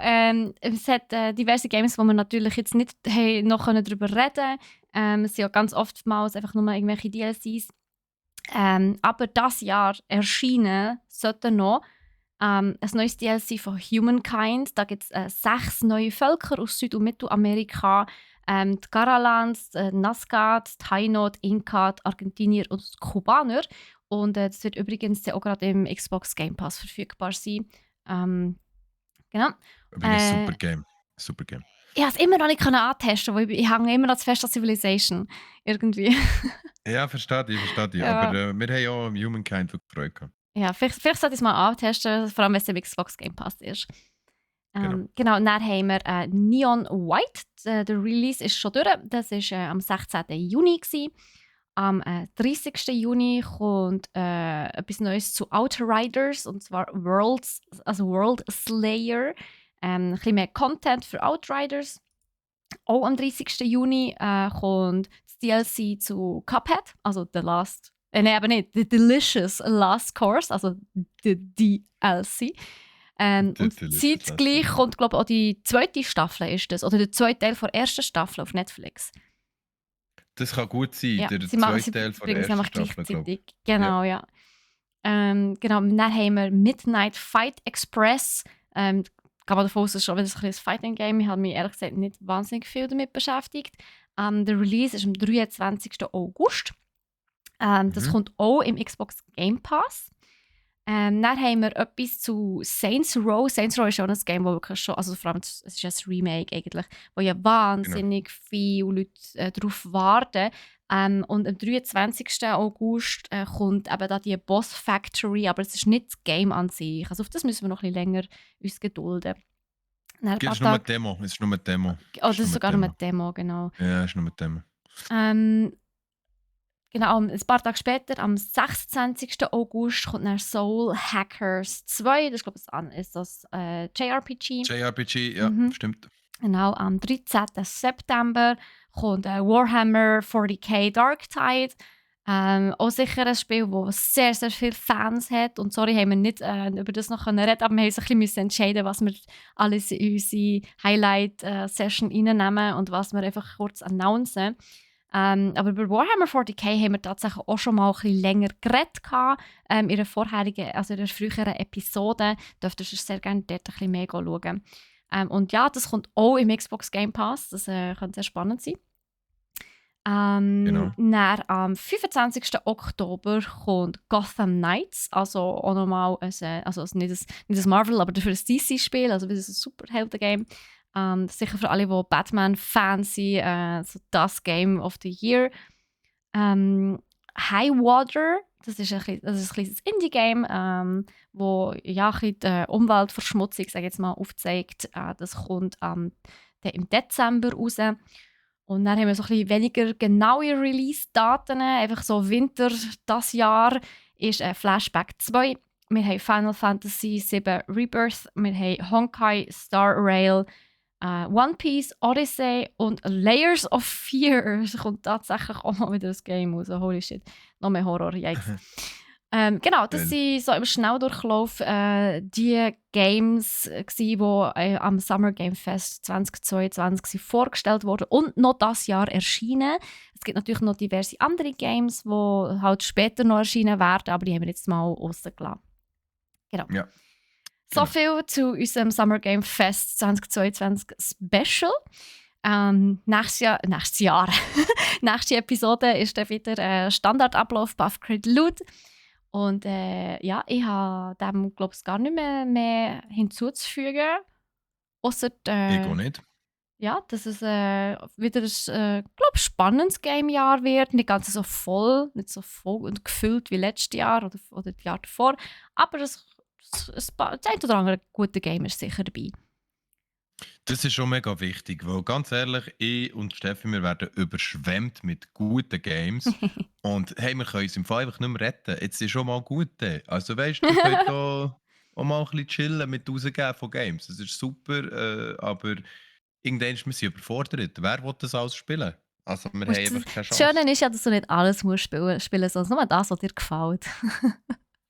es hat diverse Games, wo wir natürlich jetzt nicht noch darüber reden können. Es sind ja ganz oftmals einfach nur irgendwelche DLCs. Aber das Jahr erscheinen sollte noch ein neues DLC von Humankind. Da gibt es 6 neue Völker aus Süd- und Mittelamerika. Die Garalans, die Nazca, die Taino, die Inka, die Argentinier und die Kubaner. Und das wird übrigens auch gerade im Xbox Game Pass verfügbar sein. Genau. Übrigens super Game. Ich konnte es immer noch nicht antesten, weil ich hänge immer noch zu fest an Civilization. Irgendwie. Ja, verstehe ich. Ja. Aber wir haben ja auch im Humankind wirklich Freude gehabt. Ja, vielleicht sollte ich es mal antesten, vor allem wenn es im Xbox Game Pass ist. Genau, und dann haben wir Neon White. Der Release ist schon durch. Das war am 16. Juni. Am 30. Juni kommt etwas Neues zu Outriders, und zwar World Slayer. Ein bisschen mehr Content für Outriders. Auch am 30. Juni kommt das DLC zu Cuphead, also The Delicious Last Course, also the DLC. Und zeitgleich kommt, glaube ich, auch die zweite Staffel, ist das, oder der zweite Teil der ersten Staffel auf Netflix. Das kann gut sein, ja, der zweite Teil von der ersten Staffel, glaube ich. Genau, ja. Genau, und dann haben wir Midnight Fight Express. Kann man davon aus, es ist schon wieder ein Fighting-Game. Ich habe mich ehrlich gesagt nicht wahnsinnig viel damit beschäftigt. Der Release ist am 23. August. Das kommt auch im Xbox Game Pass. Dann haben wir etwas zu Saints Row. Saints Row ist auch ein Game, das wirklich schon, also vor allem, es ist ein Remake eigentlich, wo ja wahnsinnig viele Leute darauf warten. Und am 23. August kommt eben da die Boss Factory, aber es ist nicht das Game an sich. Also auf das müssen wir noch ein bisschen länger uns gedulden. Es ist nur eine Demo. Oh, das ist sogar nur eine Demo, genau. Ja, es ist nur eine Demo. Genau, ein paar Tage später, am 26. August, kommt dann Soul Hackers 2. Das, glaube ich, ist das JRPG. JRPG, ja, stimmt. Genau, am 13. September kommt Warhammer 40k Dark Tide. Auch sicher ein Spiel, das sehr, sehr viele Fans hat. Und sorry, haben wir nicht über das noch reden können, aber wir mussten ein bisschen entscheiden, was wir alles in unsere Highlight-Session reinnehmen und was wir einfach kurz announcen. Aber bei Warhammer 40k haben wir tatsächlich auch schon mal ein bisschen länger geredet in einer früheren Episode. Dürft ihr sehr gerne dort ein bisschen mehr schauen. Und ja, das kommt auch im Xbox Game Pass. Das könnte sehr spannend sein. Genau. Dann am 25. Oktober kommt Gotham Knights, also auch nochmal also nicht ein Marvel, aber dafür ein DC-Spiel, also das ist ein Superhelden-Game. Sicher für alle, die Batman-Fans sind, so das Game of the Year. Highwater, das ist ein kleines Indie-Game, wo ja, ein bisschen die Umweltverschmutzung, sage ich jetzt mal, aufzeigt. Das kommt dann im Dezember raus. Und dann haben wir so ein bisschen weniger genaue Release-Daten. Einfach so Winter dieses Jahr ist Flashback 2. Wir haben Final Fantasy VII Rebirth. Wir haben Honkai Star Rail, One Piece, Odyssey und Layers of Fear. Es kommt tatsächlich auch mal wieder das Game raus. Holy shit. Noch mehr Horror, yikes. Genau, das sind so im Schnelldurchlauf die Games, die am Summer Game Fest 2022 vorgestellt wurden und noch dieses Jahr erschienen. Es gibt natürlich noch diverse andere Games, die halt später noch erscheinen werden, aber die haben wir jetzt mal rausgelassen. Genau. Ja. So viel zu unserem Summer Game Fest 2022 Special. Nächstes Jahr. Nächste Episode ist dann wieder Standardablauf Buffcrit Loot. Und ja, ich habe dem, glaube ich, gar nicht mehr hinzuzufügen. Ausser, ich auch nicht. Ja, dass es wieder ein spannendes Game-Jahr wird. Nicht ganz so voll, nicht so voll und gefüllt wie letztes Jahr oder das Jahr davor. Aber das ein oder andere gute Game ist sicher dabei. Das ist schon mega wichtig, weil ganz ehrlich, ich und Steffi, wir werden überschwemmt mit guten Games. Und hey, wir können uns im Fall einfach nicht mehr retten. Jetzt ist schon mal gut. Also weißt du, wir können da auch mal ein bisschen chillen mit Rausgeben von Games. Das ist super, aber irgendwann sind wir überfordert. Wer will das alles spielen? Also wir haben einfach keine Chance. Das Schöne ist ja, dass du nicht alles musst spielen, sondern nur das, was dir gefällt.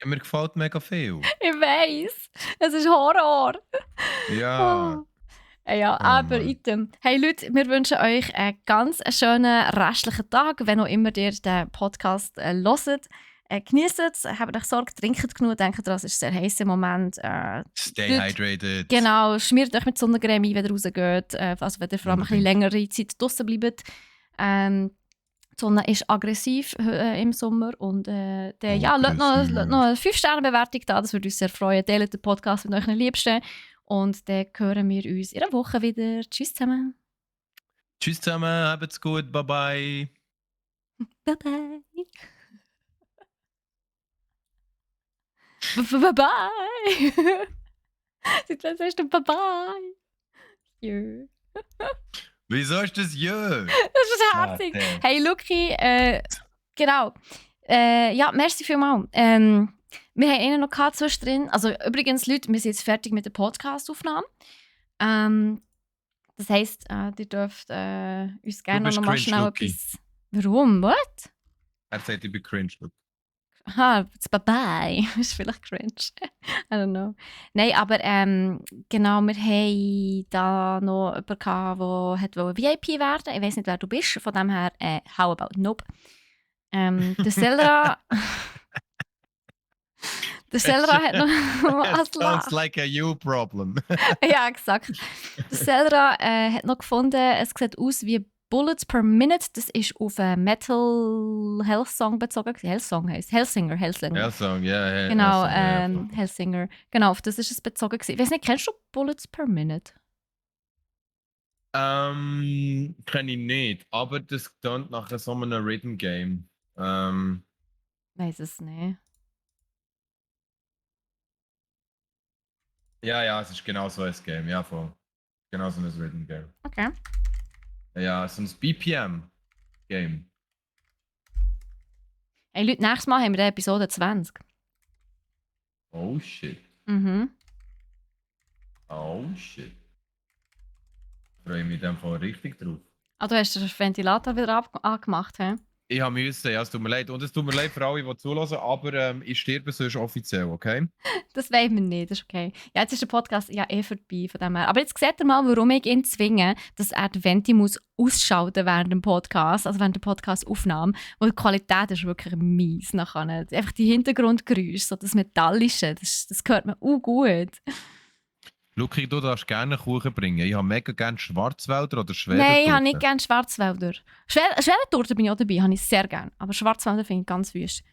Ja, mir gefällt mega viel. Ich weiss, es ist Horror. Ja. Oh. Ja, aber item. Hey Leute, wir wünschen euch einen ganz schönen restlichen Tag, wenn auch immer ihr den Podcast hört. Genießt es, habt euch Sorge, trinkt genug, denkt daran, es ist ein sehr heiß im Moment. Stay hydrated. Genau, schmiert euch mit Sonnencreme ein, wenn ihr rausgeht. Also wenn ihr vor allem ein bisschen längere Zeit draußen bleibt. Die Sonne ist aggressiv im Sommer und ja, lasst noch eine 5-Sterne-Bewertung da, das würde uns sehr freuen. Teilt den Podcast mit euren Liebsten. Und dann hören wir uns in einer Woche wieder. Tschüss zusammen. Tschüss zusammen, habt's gut, bye bye. Bye bye. Bye bye. Seit wann sagst du bye bye? Jö. Wieso ist das jö? Das ist herzig. Hey Luki, genau. Ja, merci vielmals. Wir haben einen noch zwischendrin. Also übrigens, Leute, wir sind jetzt fertig mit der Podcast-Aufnahme. Das heisst, ihr dürft uns gerne noch mal schnell etwas... Warum? What? Er sagt, ich bin cringe. Aha, das Bye-bye. Das ist vielleicht cringe. I don't know. Nein, aber genau, wir haben da noch jemanden, der VIP werden wollte. Ich weiss nicht, wer du bist. Von dem her, how about nope. Der Selra... Der Selra hat noch... Sounds like a you problem. Ja, exakt. Der Selra hat noch gefunden, es sieht aus wie Bullets per Minute. Das ist auf einen Metal Hellsong bezogen. Hellsong heisst Hellsinger. Hellsong, ja. Genau, Hellsinger. Genau, auf das ist es bezogen. Ich weiß nicht, kennst du Bullets per Minute? Kenne ich nicht, aber das klingt nach so einem Rhythm Game. Weiß es nicht. Ja, es ist genau so ein Game, ja voll. Genau so ein Rhythm Game. Okay. Ja, so ein BPM-Game. Hey Leute, nächstes Mal haben wir Episode 20. Oh shit. Mhm. Oh shit. Freue mich in dem Fall richtig drauf. Ah, du hast den Ventilator wieder angemacht, hä? Ich habe müssen, ja, es tut mir leid. Und es tut mir leid für alle, die zulassen, aber ich sterbe sonst offiziell, okay? Das wollen wir nicht, das ist okay. Ja, jetzt ist der Podcast ja vorbei von dem her. Aber jetzt seht ihr mal, warum ich ihn zwinge, dass er die Venti muss ausschalten während dem Podcast, also während der Podcast-Aufnahme. Weil die Qualität ist wirklich mies nachher. Einfach die Hintergrundgeräusche, so das Metallische, das hört man gut. Luki, du darfst gerne Kuchen bringen. Ich habe mega gerne Schwarzwälder oder Schweden. Nein, ich habe nicht gerne Schwarzwälder. Schwedentorte bin ich auch dabei, habe ich sehr gerne. Aber Schwarzwälder finde ich ganz wüst.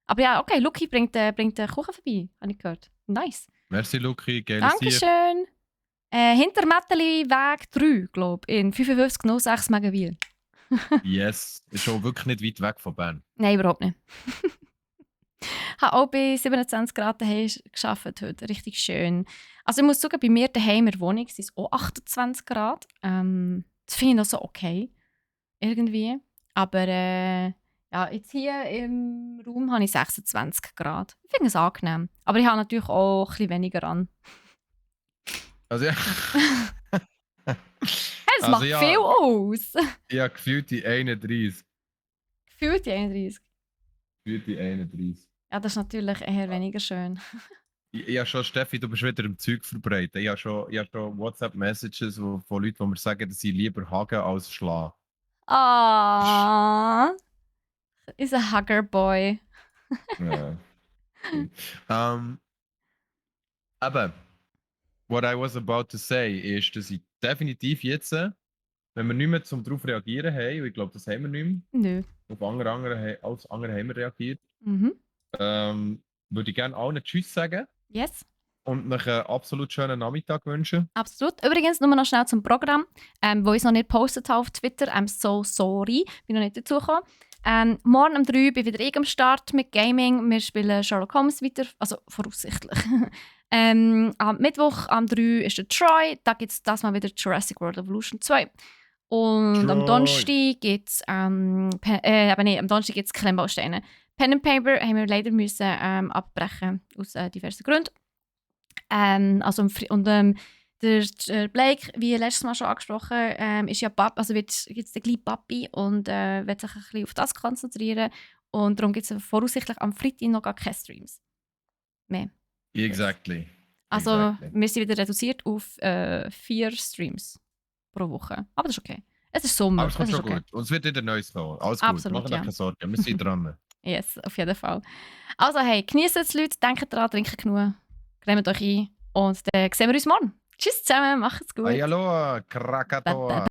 Aber ja, okay, Luki bringt den Kuchen vorbei, habe ich gehört. Nice. Merci, Luki. Dankeschön. Hintermetteli Weg 3, glaube ich, in 5506 Megenwil. Yes, ist schon wirklich nicht weit weg von Bern. Nein, überhaupt nicht. Ich habe auch bei 27 Grad daheim gearbeitet heute. Richtig schön. Also ich muss sagen, bei mir daheim in der Wohnung sind es auch 28 Grad. Das finde ich noch so okay. Irgendwie. Aber ja, jetzt hier im Raum habe ich 26 Grad. Ich finde es angenehm. Aber ich habe natürlich auch ein bisschen weniger an. Also ja. Es macht viel aus. Ja, gefühlt die 31. Gefühlt die 31. Gefühlt die 31. Ja, das ist natürlich eher weniger schön. Ich habe schon, Steffi, du bist wieder im Zeug verbreitet. Ich habe schon WhatsApp-Messages von Leuten, die mir sagen, dass sie lieber hagen als schlagen. Ah, ist ein Hugger-Boy. Ja. Aber, what I was about to say, ist, dass ich definitiv jetzt, wenn wir nicht mehr darauf reagieren haben, und ich glaube, das haben wir nicht mehr. Nö. Auf andere haben wir reagiert. Mhm. Würde ich gerne allen Tschüss sagen. Yes. Und euch einen absolut schönen Nachmittag wünschen. Absolut. Übrigens, nur noch schnell zum Programm, wo ich es noch nicht gepostet habe auf Twitter. I'm so sorry, bin noch nicht dazugekommen. Morgen um 3 bin wieder ich am Start mit Gaming. Wir spielen Sherlock Holmes weiter, also voraussichtlich. Am Mittwoch um 3 ist der Troy. Da gibt es das mal wieder Jurassic World Evolution 2. Und Troy. am Donnerstag gibt es am Donnerstag gibt's Klemmbausteine. Pen and Paper haben wir leider müssen abbrechen aus diversen Gründen. Der Blake, wie letztes Mal schon angesprochen, ist ja also wird jetzt der kleine Papi und wird sich ein bisschen auf das konzentrieren. Und darum gibt es voraussichtlich am Freitag noch gar keine Streams mehr. Exactly. Also wir sind wieder reduziert auf 4 Streams pro Woche. Aber das ist okay. Es ist Sommer. Aber es kommt schon okay. gut. Und es wird wieder Neues kommen. Alles Absolut, gut. Macht euch keine Sorgen. Wir sind dran. Yes, auf jeden Fall. Also hey, genießt es, Leute. Denkt dran, trinkt genug. Cremt euch ein. Und dann sehen wir uns morgen. Tschüss zusammen, macht's gut. Hallo, Krakatoa.